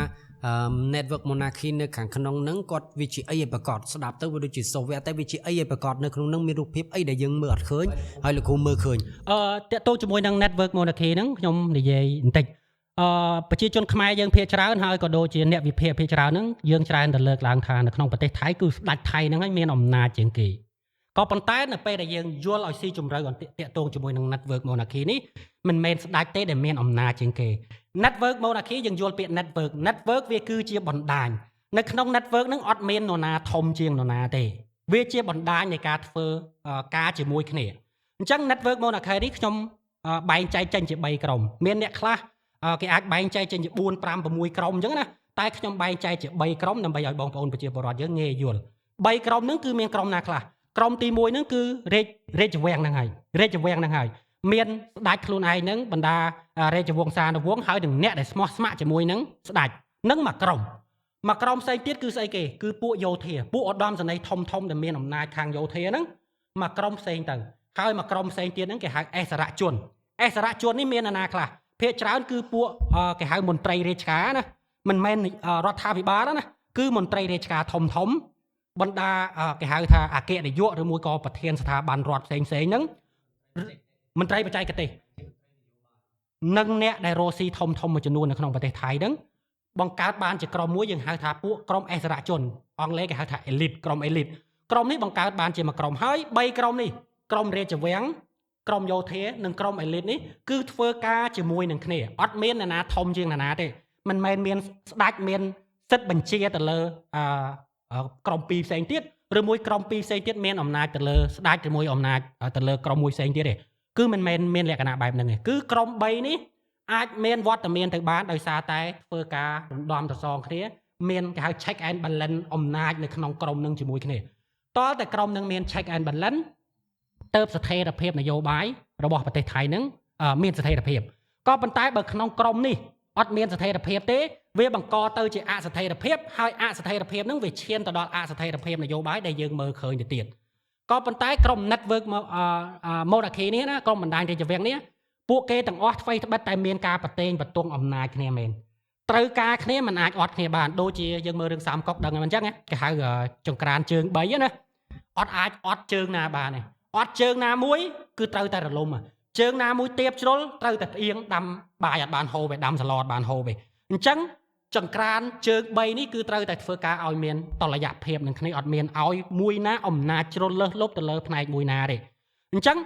network monarchy នៅខាងក្នុងហ្នឹងគាត់វាជាអីឲ្យប្រកបស្ដាប់ទៅវាដូចជា software តែវាជាអីឲ្យប្រកបនៅក្នុងហ្នឹងមានរូបភាពអីដែលយើងមើលអត់ឃើញហើយលោកគ្រូមើលឃើញ តកតងជាមួយនឹង network monarchy ហ្នឹងខ្ញុំនិយាយបន្តិចប្រជាជនខ្មែរយើងភាគច្រើនហើយក៏ដូចជាអ្នកវិភាគភាគច្រើនហ្នឹងយើងច្រើនតែលើកឡើងថានៅក្នុងប្រទេសថៃគឺស្ដេចថៃហ្នឹងហើយមានអំណាចជាងគេក៏ប៉ុន្តែនៅពេលដែលយើងយល់ឲ្យស៊ីជម្រៅអន្តិតាក់ទងជាមួយនឹង network monarchy នេះមិនមែនស្ដេចទេដែលមានអំណាចជាងគេ network monarchy យើងយល់ពាក្យ network network វាគឺជាបណ្ដាញនៅក្នុង network ហ្នឹងអត់មាននរណាធំជាងនរណាទេវាជាបណ្ដាញនៃការធ្វើការជាមួយគ្នាអញ្ចឹង network monarchy នេះខ្ញុំបែងចែកចេញជា3ក្រុមមានអ្នកខ្លះគេអាចបែងចែកចេញជា4 5 6ក្រុមអញ្ចឹងណាតែខ្ញុំបែងចែកជា3ក្រុមដើម្បីឲ្យបងប្អូនប្រជាពលរដ្ឋយើងងាយយល់3ក្រុមហ្នឹងគឺមានក្រុមណាខ្លះក្រុមទី1ហ្នឹងគឺរាជរាជវាំងហ្នឹងហើយរាជវាំងហ្នឹងហើយមានស្ដេចខ្លួនឯងហ្នឹងបណ្ដារាជវង្សានុវង្សហើយនឹងអ្នកដែលស្មោះស្ម័គ្រជាមួយនឹងស្ដេចនឹងមួយក្រុមមួយក្រុមផ្សេងទៀតគឺស្អីគេគឺពួកយោធាពួកឧត្តមសេនីយ៍ធំធំដែលមានអំណាចខាងយោធាហ្នឹងមួយក្រុមផ្សេងទៅហើយមួយក្រុមផ្សេងទៀតហ្នឹងគេហៅអេសរជនអេសរជននេះមានអាណាខ្លះភាគច្រើនគឺពួកគេហៅមន្ត្រីរាជការណាមិនមែនរដ្ឋាភិបាលណាគឺមន្ត្រីរាជការធំធំបណ្ដាគេហៅថាអគ្គនាយកឬមួយក៏ប្រធានស្ថាប័នរដ្ឋផ្សេងផ្សេងហ្នឹងមន្ត្រីបច្ចេកទេសនិងអ្នកដែលរកស៊ីធំធំមួយចំនួននៅក្នុងប្រទេសថៃហ្នឹងបង្កើតបានជាក្រុមមួយយើងហៅថាពួកក្រុមអេសរជនអង់គ្លេសគេហៅថា elite ក្រុម elite ក្រុមនេះបង្កើតបានជាមួយក្រុមហើយ3ក្រុមនេះក្រុមរាជវាំងក្រុមយោធានិងក្រុម elite នេះគឺធ្វើការជាមួយនឹងគ្នាអត់មានអ្នកណាធំជាងអ្នកណាទេមិនមែនមានស្ដេចមានសិទ្ធិបញ្ជាទៅលើអឺក្រុមពីរផ្សេងទៀតឬមួយក្រុមពីរផ្សេងទៀតមានអំណាចទៅលើស្ដេចឬមួយអំណាចទៅលើក្រុមមួយផ្សេងទៀតទេគឺមិនមែនមានលក្ខណៈបែបហ្នឹងទេគឺក្រុម3នេះអាចមានវត្តមានទៅបានដោយសារតែធ្វើការរំដំតសងគ្នាមានគេហៅ check and balance អំណាចនៅក្នុងក្រុមនឹងជាមួយគ្នាតើតែក្រុមនឹងមាន check and balance ទៅស្ថិរភាពនយោបាយរបស់ប្រទេសថៃនឹងមានស្ថិរភាពក៏ប៉ុន្តែបើក្នុងក្រុមនេះអត់មានស្ថិរភាពទេវាបង្កទៅជាអស្ថិរភាពហើយអស្ថិរភាពនឹងវាឈានទៅដល់អស្ថិរភាពនយោបាយដែលយើងមើលឃើញទៅទៀតក៏ប៉ុន្តែក្រុម network monarchy នេះណាក្រុមបណ្ដាញរាជវាំងនេះពួកគេទាំងអស់ថ្មីត្បិតតែមានការប្រតេងប្រទង់អំណាចគ្នាមែន ត្រូវការគ្នាមិនអាចអត់គ្នាបានដូចជាយើងមើលរឿងសាមកុកដឹងហ្នឹងអញ្ចឹងគេហៅចង្ក្រានជើង3ណាអត់អាចអត់ជើងណាបានទេអត់ជើងណាមួយគឺត្រូវតែរលំជើងណាមួយទៀបជ្រុលត្រូវតែផ្អៀងដាំបាយអត់បានហូបទេដាំសាឡអត់បានហូបទេអញ្ចឹងចង្ក្រានជើង3នេះគឺត្រូវតែធ្វើការឲ្យមានតលយៈភាពនឹងគ្នាអត់មានឲ្យមួយណាអំណាចជ្រុលលើសលប់ទៅលើផ្នែកមួយណាទេអញ្ចឹង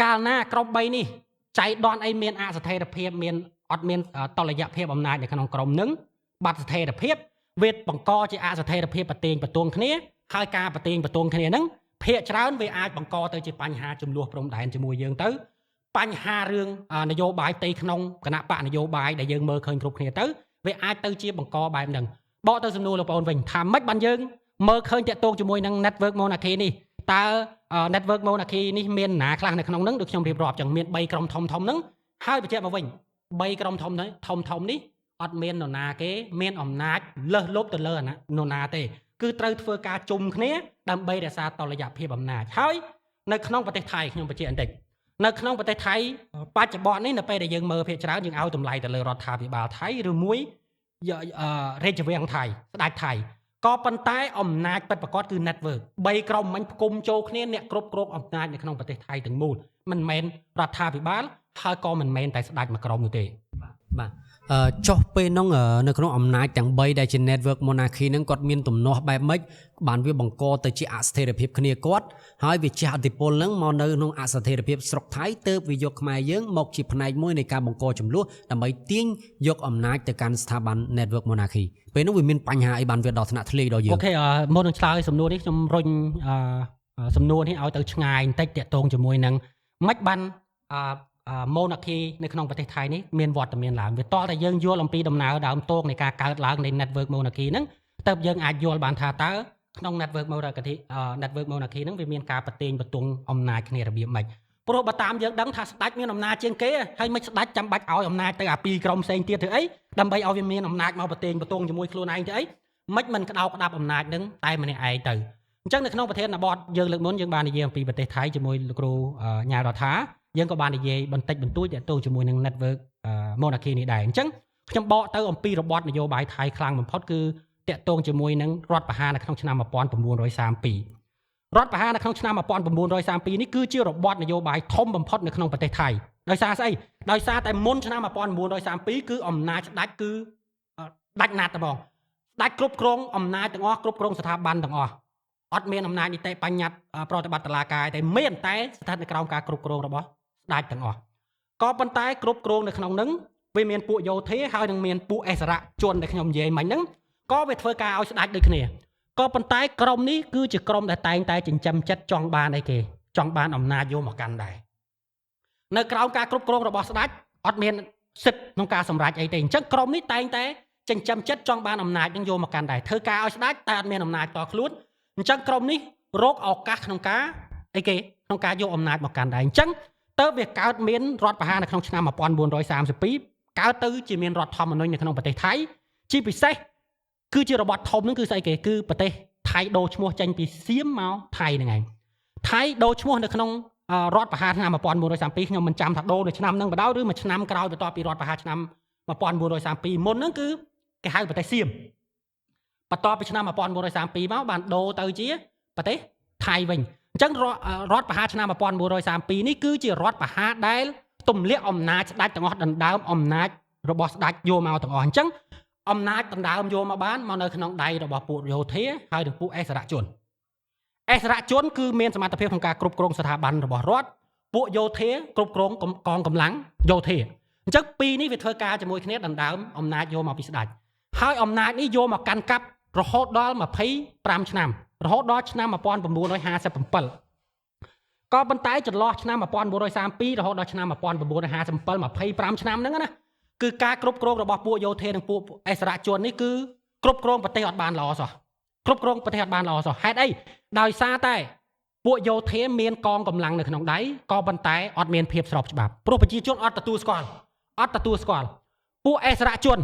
កាលណាក្រុម3នេះចៃដន្យអីមានអស្ថិរភាពមានអត់មានតលយៈភាពអំណាចនៅក្នុងក្រុមនឹងបាត់ស្ថិរភាពវាបង្កជាអស្ថិរភាពប្រទេងប្រទងគ្នាហើយការប្រទេងប្រទងគ្នាហ្នឹងភាកច្រើនវាអាចបង្កទៅជាបញ្ហាចំនួនព្រំដែនជាមួយយើងទៅបញ្ហារឿងនយោបាយផ្ទៃក្នុងគណៈបកនយោបាយដែលយើងមើលឃើញគ្រប់គ្នាទៅវាអាចទៅជាបង្កបែបហ្នឹងបកទៅសំណួរលោកប្អូនវិញថាម៉េចបានយើងមើលឃើញតាក់ទងជាមួយនឹង network monarchy នេះតើ network monarchy នេះមានណាខ្លះនៅក្នុងហ្នឹងដូចខ្ញុំរៀបរាប់ចឹងមាន3ក្រុមធំធំហ្នឹងហើយបញ្ជាក់មកវិញ3ក្រុមធំធំធំនេះអត់មាននរណាគេមានអំណាចលើសលប់ទៅលើនរណាទេគឺត្រូវធ្វើការជុំគ្នាដើម្បីរក្សាតុល្យភាពអំណាចហើយនៅក្នុងប្រទេសថៃខ្ញុំបញ្ជាក់បន្តិចនៅក្នុងប្រទេសថៃបច្ចុប្បន្ននេះនៅពេលដែលយើងមើលភាគច្រើនយើងឲ្យតម្លៃទៅលើរដ្ឋាភិបាលថៃឬមួយរាជវាំងថៃស្ដេចថៃក៏ប៉ុន្តែអំណាចពិតប្រាកដគឺ network 3ក្រុមមិញផ្គុំចូលគ្នាអ្នកគ្រប់គ្រងអំណាចនៅក្នុងប្រទេសថៃទាំងមូលមិនមែនរដ្ឋាភិបាលហើយក៏មិនមែនតែស្ដេចមួយក្រុមនោះទេបាទចុះពេលហ្នឹងនៅក្នុងអំណាចទាំង3ដែលជា network monarchy ហ្នឹងគាត់មានទំនាស់បែបម៉េចបានវាបង្កទៅជាអស្ថិរភាពគ្នាគាត់ហើយវាជះឥទ្ធិពលហ្នឹងមកនៅក្នុងអស្ថិរភាពស្រុកថៃទើបវាយកខ្មែរយើងមកជាផ្នែកមួយនៃការបង្កចំនួនដើម្បីទាញយកអំណាចទៅកាន់ស្ថាប័ន network monarchy ពេលនោះវាមានបញ្ហាអីបានវាដល់ថ្នាក់ធ្លាយដល់យើងអូខេមុននឹងឆ្លើយសំណួរនេះខ្ញុំរុញសំណួរនេះឲ្យទៅឆ្ងាយបន្តិចតាក់ទងជាមួយនឹងម៉េចបានmonarchy នៅក្នុងប្រទេសថៃនេះមានវត្តមានឡើងវាតតែយើងយល់អំពីដំណើរដើមទងនៃការកើតឡើងនៃ network monarchy ហ្នឹងទើបយើងអាចយល់បានថាតើក្នុង network monarchy network monarchy ហ្នឹងវាមានការប្រទេងប្រទង់អំណាចគ្នារបៀបម៉េចព្រោះបើតាមយើងដឹងថាស្ដេចមានអំណាចជាងគេហើយមិនស្ដេចចាំបាច់ឲ្យអំណាចទៅអាពីរក្រុមផ្សេងទៀតធ្វើអីដើម្បីឲ្យវាមានអំណាចមកប្រទេងប្រទង់ជាមួយខ្លួនឯងធ្វើអីមិនក្តោបក្តាប់អំណាចហ្នឹងតែម្នាក់ឯងទៅអញ្ចឹងនៅក្នុងប្រធានបទយើងលើកមុនយើងបាននិយាយអំពីប្រទេសថៃជាមួយលោកគ្រូញ៉ារដ្ឋាយើងក៏បាននិយាយបន្តិចបន្តួចទាក់ទងជាមួយនឹង network monarchy នេះដែរអញ្ចឹងខ្ញុំបកទៅអំពីរបបនយោបាយថៃខ្លាំងបំផុតគឺទាក់ទងជាមួយនឹងរដ្ឋប្រហារនៅក្នុងឆ្នាំ1932រដ្ឋប្រហារនៅក្នុងឆ្នាំ1932នេះគឺជារបបនយោបាយធំបំផុតនៅក្នុងប្រទេសថៃដោយសារស្អីដោយសារតែមុនឆ្នាំ1932គឺអំណាចស្ដេចគឺដាច់ណាត់តែបងស្ដេចគ្រប់គ្រងអំណាចទាំងអស់គ្រប់គ្រងស្ថាប័នទាំងអស់អត់មានអំណាចនីតិបញ្ញត្តិប្រតិបត្តិតុលាការតែមានតែស្ថិតនៅក្រោមការគ្រប់គ្រងរបស់ស្ដេចទាំងអស់ក៏ប៉ុន្តែគ្រប់គ្រងនៅក្នុងនឹងវាមានពួកយោធាហើយនឹងមានពួកអិសរជនដែលខ្ញុំនិយាយមិញហ្នឹងក៏វាធ្វើការឲ្យស្ដេចដូចគ្នាក៏ប៉ុន្តែក្រុមនេះគឺជាក្រុមដែលតែងតែចិញ្ចឹមចិត្តចង់បានអីគេចង់បានអំណាចយកមកកាន់ដែរនៅក្រោមការគ្រប់គ្រងរបស់ស្ដេចអត់មានសិទ្ធិក្នុងការសម្រេចអីទេអញ្ចឹងក្រុមនេះតែងតែចិញ្ចឹមចិត្តចង់បានអំណាចនឹងយកមកកាន់ដែរធ្វើការឲ្យស្ដេចតែអត់មានអំណាចតខ្លួនអញ្ចឹងក្រុមនេះរកឱកាសក្នុងការអីគេក្នុងការយកអំណាចមកកាន់ដែរអញ្ចឹងទៅវាកើតមានរដ្ឋប្រហារនៅក្នុងឆ្នាំ1932កើតទៅជាមានរដ្ឋធម្មនុញ្ញនៅក្នុងប្រទេសថៃជាពិសេសគឺជារបបធំហ្នឹងគឺស្អីគេគឺប្រទេសថៃដូរឈ្មោះចេញពីសៀមមកថៃហ្នឹងឯងថៃដូរឈ្មោះនៅក្នុងរដ្ឋប្រហារឆ្នាំ1932ខ្ញុំមិនចាំថាដូរនៅឆ្នាំហ្នឹងបណ្ដោយឬមួយឆ្នាំក្រោយបន្ទាប់ពីរដ្ឋប្រហារឆ្នាំ1932មុនហ្នឹងគឺគេហៅប្រទេសសៀមបន្ទាប់ពីឆ្នាំ1932មកបានដូរទៅជាប្រទេសថៃវិញអញ្ចឹងរដ្ឋប្រហារឆ្នាំ1932នេះគឺជារដ្ឋប្រហារដែលទម្លាក់អំណាចស្ដេចទាំងអស់ដណ្ដើមអំណាចរបស់ស្ដេចយកមកទាំងអស់អញ្ចឹងអំណាចដណ្ដើមយកមកបានមកនៅក្នុងដៃរបស់ពួកយោធាហើយនិងពួកអិសរជនអិសរជនគឺមានសមត្ថភាពក្នុងការគ្រប់គ្រងស្ថាប័នរបស់រដ្ឋពួកយោធាគ្រប់គ្រងកងកម្លាំងយោធាអញ្ចឹងពីរនេះវាធ្វើការជាមួយគ្នាដណ្ដើមអំណាចយកមកពីស្ដេចហើយអំណាចនេះយកមកកាន់កាប់រហូតដល់25ឆ្នាំរហូតដល់ឆ្នាំ1957ក៏ប៉ុន្តែចន្លោះឆ្នាំ1932រហូតដល់ឆ្នាំ1957 25ឆ្នាំហ្នឹងណាគឺការគ្រប់គ្រងរបស់ពួកយោធានិងពួកអិសរជននេះគឺគ្រប់គ្រងប្រទេសអត់បានល្អសោះគ្រប់គ្រងប្រទេសអត់បានល្អសោះហេតុអីដោយសារតែពួកយោធាមានកងកម្លាំងនៅក្នុងដៃក៏ប៉ុន្តែអត់មានភាពស្របច្បាប់ព្រោះប្រជាជនអត់ទទួលស្គាល់អត់ទទួលស្គាល់ពួកអិសរជន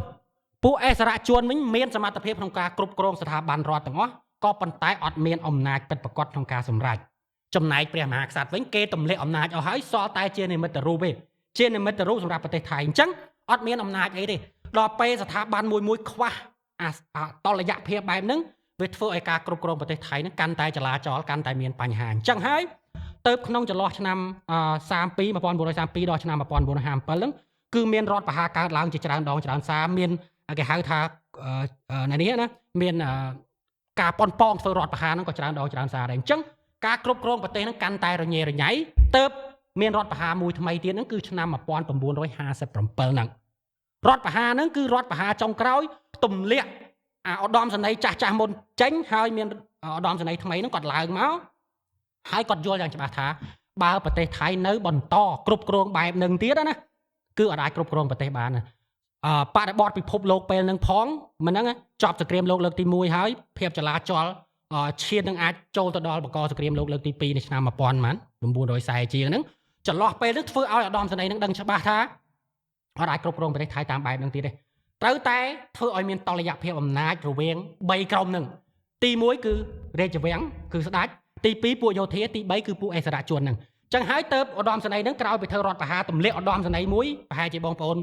ពួកអិសរជនវិញមានសមត្ថភាពក្នុងការគ្រប់គ្រងស្ថាប័នរដ្ឋទាំងអស់ក៏ប៉ុន្តែអត់មានអំណាចពិតប្រាកដក្នុងការសម្រេចចំណែកព្រះមហាក្សត្រវិញគេទម្លាក់អំណាចអស់ហើយសល់តែជានិមិត្តរូបទេជានិមិត្តរូបសម្រាប់ប្រទេសថៃអញ្ចឹងអត់មានអំណាចអីទេ ដល់ពេលស្ថាប័នមួយមួយខ្វះអាតលយៈភាពបែបហ្នឹងវាធ្វើឲ្យការគ្រប់គ្រងប្រទេសថៃហ្នឹងកាន់តែចលាចលកាន់តែមានបញ្ហាអញ្ចឹងហើយទៅក្នុងចន្លោះឆ្នាំ32 1932ដល់ឆ្នាំ1957ហ្នឹងគឺមានរដ្ឋប្រហារកើតឡើងជាច្រើនដងច្រើនសារមានគេហៅថានេះណាមានការប៉ុនប៉ងធ្វើរដ្ឋប្រហារហ្នឹងក៏ច្រើនដងច្រើនសារដែរអញ្ចឹងការគ្រប់គ្រងប្រទេសហ្នឹងកាន់តែរញ៉េរញ៉ៃទៅមានរដ្ឋប្រហារមួយថ្មីទៀតហ្នឹងគឺឆ្នាំ1957ហ្នឹងរដ្ឋប្រហារហ្នឹងគឺរដ្ឋប្រហារចុងក្រោយទម្លាក់អាឧត្តមសេនីយ៍ចាស់ចាស់មុនចេញហើយមានឧត្តមសេនីយ៍ថ្មីហ្នឹងគាត់ឡើងមកហើយគាត់យល់យ៉ាងច្បាស់ថាបើប្រទេសថៃនៅបន្តគ្រប់គ្រងបែបនឹងទៀតណាគឺអត់អាចគ្រប់គ្រងប្រទេសបានណាបរិបទពិភពលោកពេលហ្នឹងផងមិនហ្នឹងចប់សង្គ្រាមលោកលើកទី1ហើយភាពចលាចលឈាននឹងអាចចូលទៅដល់បង្កសង្គ្រាមលោកលើកទី2នៅឆ្នាំ1940ជាងហ្នឹងចន្លោះពេលហ្នឹងធ្វើឲ្យឧត្តមសេនីយ៍ហ្នឹងដឹងច្បាស់ថាអត់អាចគ្រប់គ្រងប្រទេសថៃតាមបែបហ្នឹងទៀតទេត្រូវតែធ្វើឲ្យមានតលយៈភាពអំណាចរវាង3ក្រុមហ្នឹងទី1គឺរាជវាំងគឺស្ដេចទី2ពួកយោធាទី3គឺពួកអិសរាជជនហ្នឹងចឹងហើយទៅឧត្តមសេនីយ៍ហ្នឹងក្រោយពីធ្វើរដ្ឋប្រហារទម្លាក់ឧត្តមសេនីយ៍មួយប្រហែលជាបងប្អូន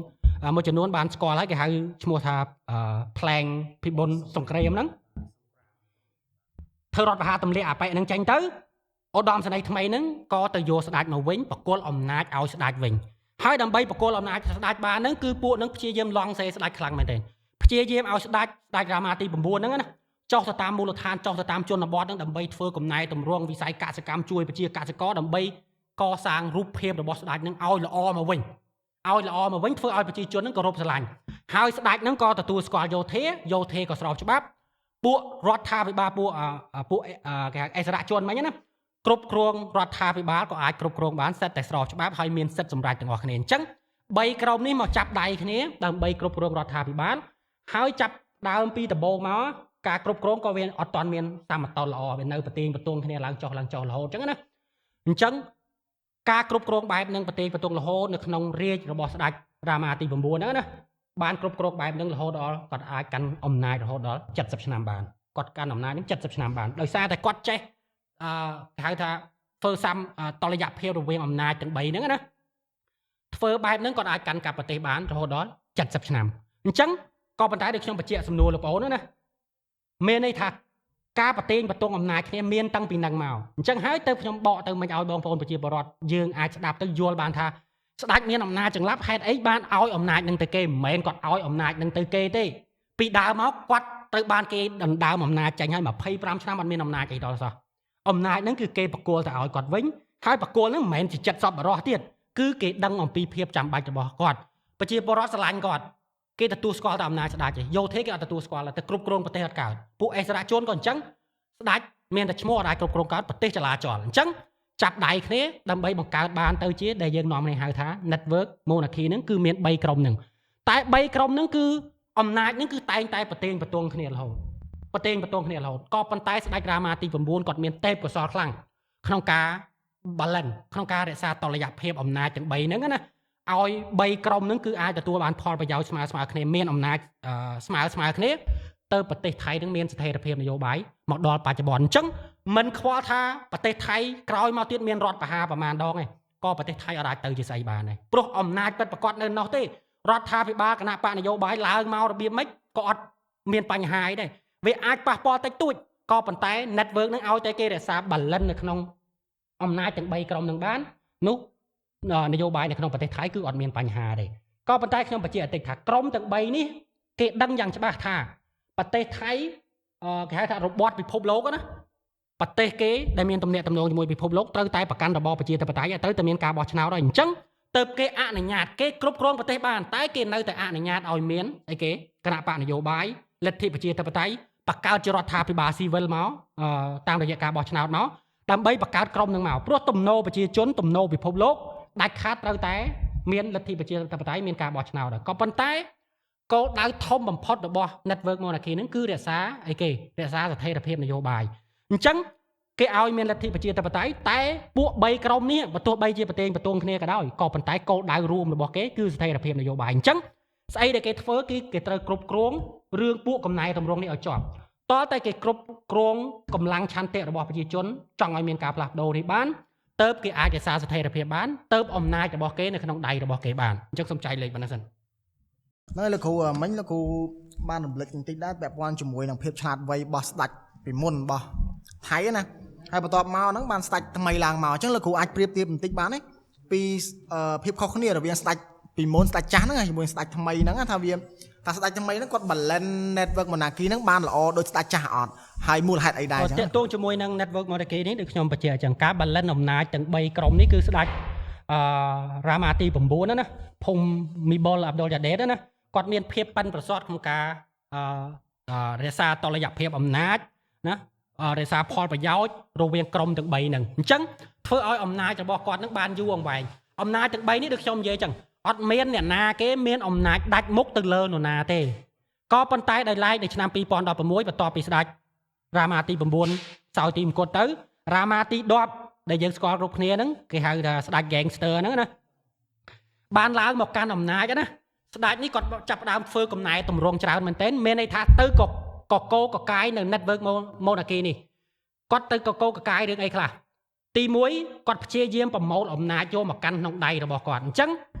មួយចំនួនបានស្គាល់ហើយគេហៅឈ្មោះថាផ្លែងពិបុនសង្គ្រាមហ្នឹងធ្វើរដ្ឋប្រហារទម្លាក់អាប៉ែហ្នឹងចេញទៅឧត្តមសេនីយ៍ថ្មីហ្នឹងក៏ទៅយកស្ដេចមកវិញបកគលអំណាចឲ្យស្ដេចវិញហើយដើម្បីបកគលអំណាចស្ដេចបានហ្នឹងគឺពួកហ្នឹងព្យាយាមឡង់សេស្ដេចខ្លាំងមែនទែនព្យាយាមឲ្យស្ដេចរាមាទី9ហ្នឹងណាចុះទៅតាមមូលដ្ឋានចុះទៅតាមជនបទហ្នឹងដើម្បីធ្វើកំណែតម្រង់វិស័យកសិកម្មជួយប្រជាកសិករដើម្បីកសាងរូបភាពរបស់ស្ដេចហ្នឹងឲ្យល្អមកវិញឲ្យល្អមកវិញធ្វើឲ្យប្រជាជនហ្នឹងគោរពស្រឡាញ់ហើយស្ដេចហ្នឹងក៏ទទួលស្គាល់យោធាយោធាក៏ស្របច្បាប់ពួករដ្ឋាភិបាលពួកគេហៅអិសរាជជនមិញណាគ្រប់គ្រងរដ្ឋាភិបាលក៏អាចគ្រប់គ្រងបានសិតតែស្របច្បាប់ហើយមានសិទ្ធិសម្រេចទាំងអស់គ្នាអញ្ចឹង3ក្រុមនេះមកចាប់ដៃគ្នាដើម្បីគ្រប់គ្រងរដ្ឋាភិបាលហើយចាប់ដើមពីដំបូងមកការគ្រប់គ្រងក៏វាអត់ទាន់មានសមតុល្យល្អវានៅប្រទៀងប្រទងគ្នាឡើងចុះឡើងចុះរហូតអញ្ចឹងណាអញ្ចឹងការគ្រប់គ្រងបែបនឹងប្រទៀងប្រទងរហូតនៅក្នុងរាជរបស់ស្ដេចរាមាទី9ហ្នឹងណាបានគ្រប់គ្រងបែបនឹងរហូតដល់គាត់អាចកាន់អំណាចរហូតដល់70ឆ្នាំបានគាត់កាន់អំណាចនឹង70ឆ្នាំបានដោយសារតែគាត់ចេះគេហៅថាធ្វើសំតលយៈភាពរវាងអំណាចទាំង3ហ្នឹងណាធ្វើបែបហ្នឹងគាត់អាចកាន់កាប់ប្រទេសបានរហូតដល់70ឆ្នាំអញ្ចឹងក៏ប៉ុន្តែដូចខ្ញុំបញ្ជាក់សំណួរលោកប្អូនណាមានន័យថាការប្រទេងប្រទងអំណាចគ្នាមានតាំងពីនឹងមកអញ្ចឹងហើយទៅខ្ញុំបកទៅមិនឲ្យបងប្អូនប្រជាពលរដ្ឋយើងអាចស្ដាប់ទៅយល់បានថាស្ដេចមានអំណាចចង្លាប់ហេតុអីបានឲ្យអំណាចនឹងទៅគេមិនមែនគាត់ឲ្យអំណាចនឹងទៅគេទេពីដើមមកគាត់ត្រូវបានគេដណ្ដើមអំណាចចេញហើយ25ឆ្នាំអត់មានអំណាចអីដល់សោះអំណាចហ្នឹងគឺគេប្រគល់ទៅឲ្យគាត់វិញហើយប្រគល់ហ្នឹងមិនមែនជាចិត្តសពបរោះទៀតគឺគេដឹងអំពីភាពចាំបាច់របស់គាត់ប្រជាពលរដ្ឋស្រឡាញ់គាត់គេទទួលស្គាល់តែអំណាចស្ដេចទេយោធាគេអត់ទទួលស្គាល់តែគ្រប់គ្រងប្រទេសអត់កើតពួកអិសរាជជនក៏អញ្ចឹងស្ដេចមានតែឈ្មោះអត់អាចគ្រប់គ្រងកើតប្រទេសចលាចលអញ្ចឹងចាប់ដៃគ្នាដើម្បីបង្កើតបានទៅជាដែលយើងនាំនេះហៅថា network monarchy ហ្នឹងគឺមាន3ក្រុមហ្នឹងតែ3ក្រុមហ្នឹងគឺអំណាចហ្នឹងគឺតែងតែប្រទេងប្រទងគ្នារហូតប្រទេងប្រទងគ្នារហូតក៏ប៉ុន្តែស្ដេចរាមាទី9គាត់មានទេពកោសល្យខ្លាំងក្នុងការ balance ក្នុងការរក្សាតុល្យភាពអំណាចទាំង3ហ្នឹងណាឲ្យ3ក្រុមហ្នឹងគឺអាចទទួលបានផលប្រយោជន៍ស្មើស្មើគ្នាមានអំណាចស្មើស្មើគ្នាទៅប្រទេសថៃនឹងមានស្ថិរភាពនយោបាយមកដល់បច្ចុប្បន្នអញ្ចឹងមិនខ្វល់ថាប្រទេសថៃក្រោយមកទៀតមានរដ្ឋប្រហារប្រមាណដងឯងក៏ប្រទេសថៃអត់អាចទៅជាស្អីបានដែរព្រោះអំណាចពិតប្រាកដនៅនោះទេរដ្ឋាភិបាលគណៈបកនយោបាយឡើងមករបៀបម៉េចក៏អត់មានបញ្ហាអីដែរវាអាចប៉ះពាល់តិចតួចក៏ប៉ុន្តែ network នឹងឲ្យតែគេរក្សា balance នៅក្នុងអំណាចទាំង3ក្រុមនឹងបាននោះនយោបាយនៅក្នុងប្រទេសថៃគឺអត់មានបញ្ហាទេក៏ប៉ុន្តែខ្ញុំបញ្ជាក់តិចថាក្រុមទាំង3នេះគេដឹងយ៉ាងច្បាស់ថាប្រទេសថៃគេហៅថារបបពិភពលោកណាប្រទេសគេដែលមានទំនាក់ទំនងជាមួយពិភពលោកត្រូវតែប្រកាន់របបប្រជាធិបតេយ្យត្រូវតែមានការបោះឆ្នោតហើយអញ្ចឹងទៅគេអនុញ្ញាតគេគ្រប់គ្រងប្រទេសបានតែគេនៅតែអនុញ្ញាតឲ្យមានអីគេគណៈបកនយោបាយលទ្ធិប្រជាធិបតេយ្យបង្កើតជារដ្ឋាភិបាលស៊ីវិលមកតាមរយៈការបោះឆ្នោតមកដើម្បីបង្កើតក្រុមនឹងមកព្រោះទំនោរប្រជាជនទំនោរពិភពលោកដាច់ខាតត្រូវតែមានលទ្ធិប្រជាធិបតេយ្យមានការបោះឆ្នោតហើយក៏ប៉ុន្តែគោលដៅធំបំផុតរបស់ network monarchy ហ្នឹងគឺរក្សាអីគេរក្សាស្ថិរភាពនយោបាយអញ្ចឹងគេឲ្យមានលទ្ធិប្រជាធិបតេយ្យតែពួក3ក្រុមនេះបើទោះបីជាប្រទេសប្រទងគ្នាក៏ដោយក៏ប៉ុន្តែគោលដៅរួមរបស់គេគឺស្ថិរភាពនយោបាយអញ្ចឹងស្អីដែលគេធ្វើគឺគេត្រូវគ្រប់គ្រងរឿងពួកកំណែតម្រង់នេះឲ្យជាប់តើតែគេគ្រប់គ្រងកម្លាំងឆន្ទៈរបស់ប្រជាជនចង់ឲ្យមានការផ្លាស់ប្ដូរនេះបានទៅគេអាចរក្សាស្ថិរភាពបានទៅអំណាចរបស់គេនៅក្នុងដៃរបស់គេបានអញ្ចឹងសូមចែកលេខប៉ុណ្ណឹងសិន ហ្នឹងហើយលោកគ្រូមិញលោកគ្រូបានរំលឹកបន្តិចដែរពាក់ព័ន្ធជាមួយនឹងភាពឆ្លាតវៃរបស់ស្ដេចពីមុនរបស់ថៃណាហើយបន្ទាប់មកហ្នឹងបានស្ដេចថ្មីឡើងមកអញ្ចឹងលោកគ្រូអាចប្រៀបធៀបបន្តិចបានទេពីភាពខុសគ្នារវាងស្ដេចពីមុនស្ដេចចាស់ហ្នឹងជាមួយស្ដេចថ្មីហ្នឹងថាវាថាស្ដេចថ្មីហ្នឹងគាត់ balance network monarchy ហ្នឹងបានល្អដូចស្ដេចចាស់អត់ហើយមូលហេតុអីដែរអញ្ចឹង ទាក់ទងជាមួយនឹង network monarchy នេះដូចខ្ញុំបញ្ជាក់អញ្ចឹងការ balance អំណាចទាំង3ក្រុមនេះគឺស្ដេចអឺរ៉ាម៉ាទី9ណាភូមិបុលអាប់ឌុលយ៉ាដេតណាគាត់មានភាពប៉ិនប្រសប់ក្នុងការអឺរក្សាតុល្យភាពអំណាចណារក្សាផលប្រយោជន៍រវាងក្រុមទាំង3ហ្នឹងអញ្ចឹងធ្វើឲ្យអំណាចរបស់គាត់នឹងបានយូរអង្វែងអំណាចទាំង3នេះដូចខ្ញុំនិយាយអញ្ចឹងអត់មានអ្នកណាគេមានអំណាចដាច់មុខទៅលើនរណាទេក៏ប៉ុន្តែដោយឡែកនៅឆ្នាំ2016បន្ទាប់ពីស្ដេចរ៉ាម៉ាទី9សោយទីមង្គតទៅរ៉ាម៉ាទី10ដែលយើងស្គាល់គ្រប់គ្នាហ្នឹងគេហៅថាស្ដេច gangster ហ្នឹងណាបានឡើងមកកាន់អំណាចណាស្ដេចនេះគាត់ចាប់ផ្ដើមធ្វើកំណែតម្រង់ច្រើនមែនទែនមានន័យថាទៅក៏កកកកាយនៅ network monarchy នេះគាត់ទៅកកកកាយរឿងអីខ្លះទី1គាត់ព្យាយាមប្រមូលអំណាចយកមកកាន់ក្នុងដៃរបស់គាត់អញ្ចឹង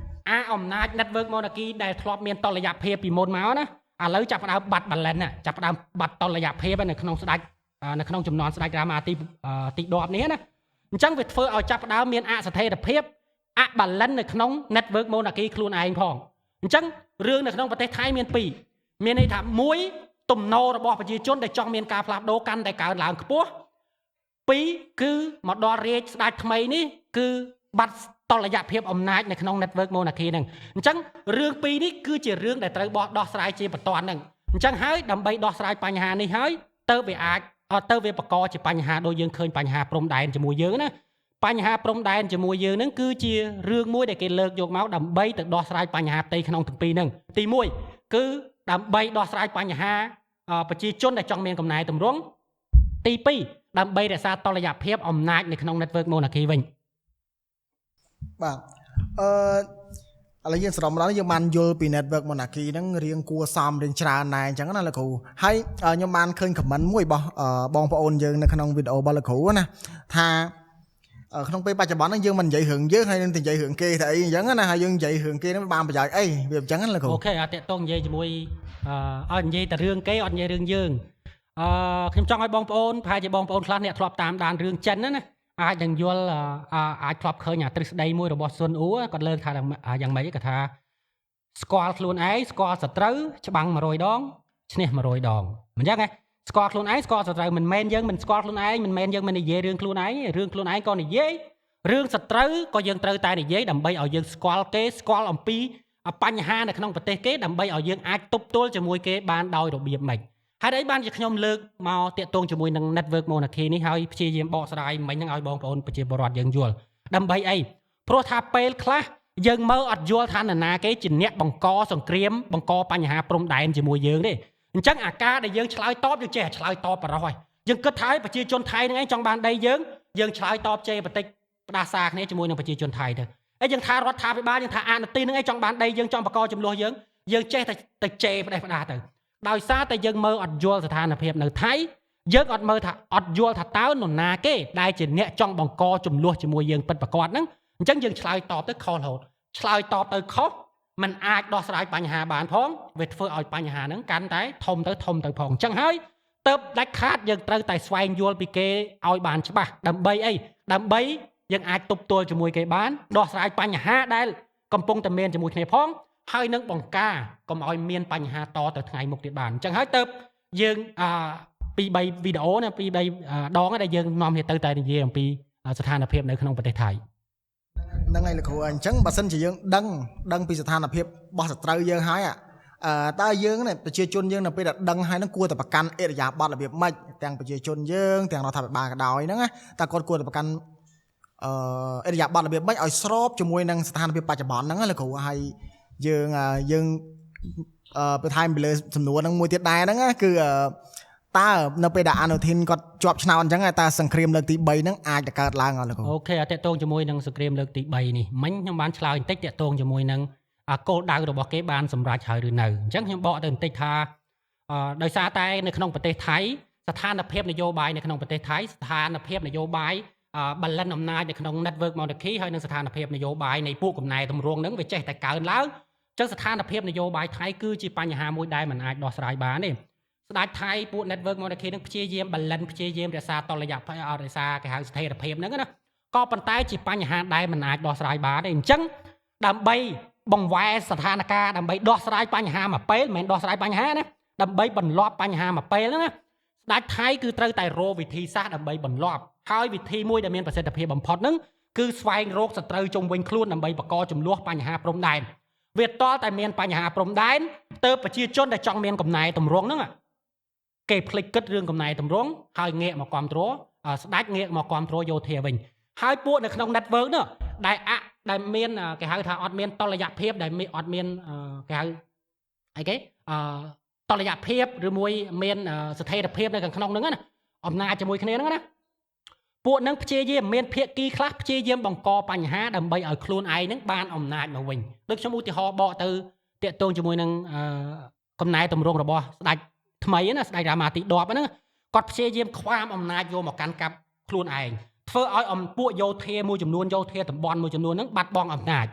អាអំណាច network monarchy ដែលធ្លាប់មានតុល្យភាពពីមុនមកណាឥឡូវចាប់ផ្ដើមបាត់ balance ណាចាប់ផ្ដើមបាត់តុល្យភាពនៅក្នុងស្ដេចនៅក្នុងចំនួនស្ដេចរាមាទីទី10នេះណាអញ្ចឹងវាធ្វើឲ្យចាប់ផ្ដើមមានអស្ថិរភាពអ balance នៅក្នុង network monarchy ខ្លួនឯងផងអញ្ចឹងរឿងនៅក្នុងប្រទេសថៃមានពីរមានន័យថាមួយទំនោររបស់ប្រជាជនដែលចង់មានការផ្លាស់ប្ដូរកាន់តែកើនឡើងខ្ពស់ពីរគឺមកដល់រាជស្ដេចថ្មីនេះគឺបាត់តុល្យភាពអំណាចនៅក្នុង network monarchy ហ្នឹងអញ្ចឹងរឿងពីរនេះគឺជារឿងដែលត្រូវបោះដោះស្រាយជាបន្ទាន់ហ្នឹងអញ្ចឹងហើយដើម្បីដោះស្រាយបញ្ហានេះហើយទៅវាអាចអត់ទៅវាបកកជាបញ្ហាដូចយើងឃើញបញ្ហាព្រំដែនជាមួយយើងណាបញ្ហាព្រំដែនជាមួយយើងហ្នឹងគឺជារឿងមួយដែលគេលើកយកមកដើម្បីទៅដោះស្រាយបញ្ហាផ្ទៃក្នុងទាំងពីរហ្នឹងទី1គឺដើម្បីដោះស្រាយបញ្ហាប្រជាជនដែលចង់មានកំណែតម្រង់ទី2ដើម្បីរក្សាតុល្យភាពអំណាចនៅក្នុង network monarchy វិញ បាទអឺឥឡូវយើងសរុបមកដល់យើងបានយល់ពី network monarchy ហ្នឹងរៀងគួរសមរៀងច្រើនដែរអញ្ចឹងណាលោកគ្រូហើយខ្ញុំបានឃើញ comment មួយរបស់បងប្អូនយើងនៅក្នុងវីដេអូរបស់លោកគ្រូណាថាក្នុងពេលបច្ចុប្បន្នហ្នឹងយើងមិននិយាយរឿងយើងហើយនឹងនិយាយរឿងគេទៅអីអញ្ចឹងណាហើយយើងនិយាយរឿងគេហ្នឹងបានប្រយោជន៍អីវាអញ្ចឹងណាលោកគ្រូ OK អត់តាក់ទងនិយាយជាមួយអឺឲ្យនិយាយតែរឿងគេអត់និយាយរឿងយើងអឺខ្ញុំចង់ឲ្យបងប្អូនប្រហែលជាបងប្អូនខ្លះអ្នកធ្លាប់តាមដានរឿងចិនណាណាអាចនឹងយល់អាចធ្លាប់ឃើញអាទ្រឹស្ដីមួយរបស់ស៊ុនអ៊ូគាត់លើកថាយ៉ាងម៉េចគាត់ថាស្គាល់ខ្លួនឯងស្គាល់សត្រូវច្បាំង100ដងឈ្នះ100ដងមិនចឹងទេស្គាល់ខ្លួនឯងស្គាល់សត្រូវមិនមែនយើងមិនស្គាល់ខ្លួនឯងមិនមែនយើងមិននិយាយរឿងខ្លួនឯងរឿងខ្លួនឯងក៏និយាយរឿងសត្រូវក៏យើងត្រូវតែនិយាយដើម្បីឲ្យយើងស្គាល់គេស្គាល់អំពីបញ្ហានៅក្នុងប្រទេសគេដើម្បីឲ្យយើងអាចទប់ទល់ជាមួយគេបានដោយរបៀបម៉េចហេតុអីបានជាខ្ញុំលើកមកតាក់ទងជាមួយនឹង network monarchy នេះហើយព្យាយាមបកស្រាយមិញហ្នឹងឲ្យបងប្អូនប្រជាពលរដ្ឋយើងយល់ដើម្បីអីព្រោះថាពេលខ្លះយើងមើលអត់យល់ថានរណាគេជាអ្នកបង្កសង្គ្រាមបង្កបញ្ហាព្រំដែនជាមួយយើងទេអញ្ចឹងអាការដែលយើងឆ្លើយតបយើងចេះឆ្លើយតបបរោះហើយយើងគិតថាប្រជាជនថៃហ្នឹងឯងចង់បានដីយើងយើងឆ្លើយតបជេរបតិចផ្ដាសាគ្នាជាមួយនឹងប្រជាជនថៃទៅហើយយើងថារដ្ឋាភិបាលយើងថាអានទីហ្នឹងឯងចង់បានដីយើងចង់បង្កចំនួនយើងយើងចេះតែទៅជេរផ្ដេសផ្ដាសទៅដោយសារតែយើងមើលអត់យល់ស្ថានភាពនៅថៃយើងអត់មើលថាអត់យល់ថាតើនរណាគេដែលជាអ្នកចង់បង្កចំនួនជាមួយយើងពិតប្រាកដហ្នឹងអញ្ចឹងយើងឆ្លើយតបទៅខុសរហូតឆ្លើយតបទៅខុសมันអាចដោះស្រាយបញ្ហាបានផងវាធ្វើឲ្យបញ្ហាហ្នឹងកាន់តែធំទៅធំទៅផងអញ្ចឹងហើយទៅដាច់ខាតយើងត្រូវតែស្វែងយល់ពីគេឲ្យបានច្បាស់ដើម្បីអីដើម្បីយើងអាចទប់ទល់ជាមួយគេបានដោះស្រាយបញ្ហាដែលកំពុងតែមានជាមួយគ្នាផងហើយនឹងបង្ការកុំឲ្យមានបញ្ហាតទៅថ្ងៃមុខទៀតបានអញ្ចឹងហើយទៅយើងអពី3វីដេអូណាពី3ដងដែលយើងនាំគ្នាទៅតែនិយាយអំពីស្ថានភាពនៅក្នុងប្រទេសថៃ ហ្នឹងហើយលោកគ្រូអញ្ចឹងបើសិនជាយើងដឹងដឹងពីស្ថានភាពរបស់សត្រូវយើងហើយអឺតើយើងនេះប្រជាជនយើងនៅពេលដែលដឹងហើយហ្នឹងគួរតែប្រកាន់អរិយាប័ត្ររបៀបម៉េចទាំងប្រជាជនយើងទាំងរដ្ឋាភិបាលក៏ដោយហ្នឹងណាតើគាត់គួរតែប្រកាន់អឺអរិយាប័ត្ររបៀបម៉េចឲ្យស្របជាមួយនឹងស្ថានភាពបច្ចុប្បន្នហ្នឹងណាលោកគ្រូហើយយើងយើងអឺបន្ថែមពីលើសំណួរហ្នឹងមួយទៀតដែរហ្នឹងណាគឺតើនៅពេលដែលអានុធីនគាត់ជាប់ឆ្នោតអញ្ចឹងតើសង្គ្រាមលើកទី3ហ្នឹងអាចจะកើតឡើងអត់លោកគ្រូ OK អត់តាក់ទងជាមួយនឹងសង្គ្រាមលើកទី3នេះមិញខ្ញុំបានឆ្លើយបន្តិចតាក់ទងជាមួយនឹងគោលដៅរបស់គេបានសម្រេចហើយឬនៅអញ្ចឹងខ្ញុំបកទៅបន្តិចថាដោយសារតែនៅក្នុងប្រទេសថៃស្ថានភាពនយោបាយនៅក្នុងប្រទេសថៃស្ថានភាពនយោបាយ balance អំណាចនៅក្នុង network monarchy ហើយនឹងស្ថានភាពនយោបាយនៃពួកកំណែតម្រង់ហ្នឹងវាចេះតែកើនឡើង ចឹងស្ថានភាពនយោបាយថៃគឺជាបញ្ហាមួយដែលមិនអាចដោះស្រាយបានទេស្ដេចថៃពួក network monarchy នឹងព្យាយាម balance ព្យាយាមរក្សាតុល្យភាពរក្សាគេហៅស្ថិរភាពហ្នឹងណាក៏ប៉ុន្តែជាបញ្ហាដែលមិនអាចដោះស្រាយបានទេអញ្ចឹងដើម្បីបង្វែរស្ថានភាពដើម្បីដោះស្រាយបញ្ហាមួយពេលមិនមែនដោះស្រាយបញ្ហាណាដើម្បីបន្លប់បញ្ហាមួយពេលហ្នឹងណាស្ដេចថៃគឺត្រូវតែរកវិធីសាស្ត្រដើម្បីបន្លប់ហើយវិធីមួយដែលមានប្រសិទ្ធភាពបំផុតហ្នឹងគឺស្វែងរកសត្រូវជុំវិញខ្លួនដើម្បីបង្កចំនួនបញ្ហាព្រំដែនវាតល់តែមានបញ្ហាព្រំដែនទើបប្រជាជនដែលចង់មានកំណែតម្រង់ហ្នឹងគេភ្លេចគិតរឿងកំណែតម្រង់ហើយងាកមកគ្រប់គ្រងស្ដេចងាកមកគ្រប់គ្រងយោធាវិញហើយពួកនៅក្នុង network នោះដែលអដែលមានគេហៅថាអត់មានតលយៈភាពដែលអត់មានគេហៅអីគេអតលយៈភាពឬមួយមានស្ថិរភាពនៅខាងក្នុងហ្នឹងណាអំណាចជាមួយគ្នាហ្នឹងណាពួកនឹងព្យាយាមមានភាគីខ្លះព្យាយាមបង្កបញ្ហាដើម្បីឲ្យខ្លួនឯងហ្នឹងបានអំណាចមកវិញដូចខ្ញុំឧទាហរណ៍បកទៅតាកតងជាមួយនឹងកំណែតម្រង់របស់ស្ដេចថ្មីណាស្ដេចរាមាទី10ហ្នឹងគាត់ព្យាយាមខ្វាមអំណាចយកមកកាន់កាប់ខ្លួនឯងធ្វើឲ្យអំពួកយោធាមួយចំនួនយោធាតំបន់មួយចំនួនហ្នឹងបាត់បង់អំណាច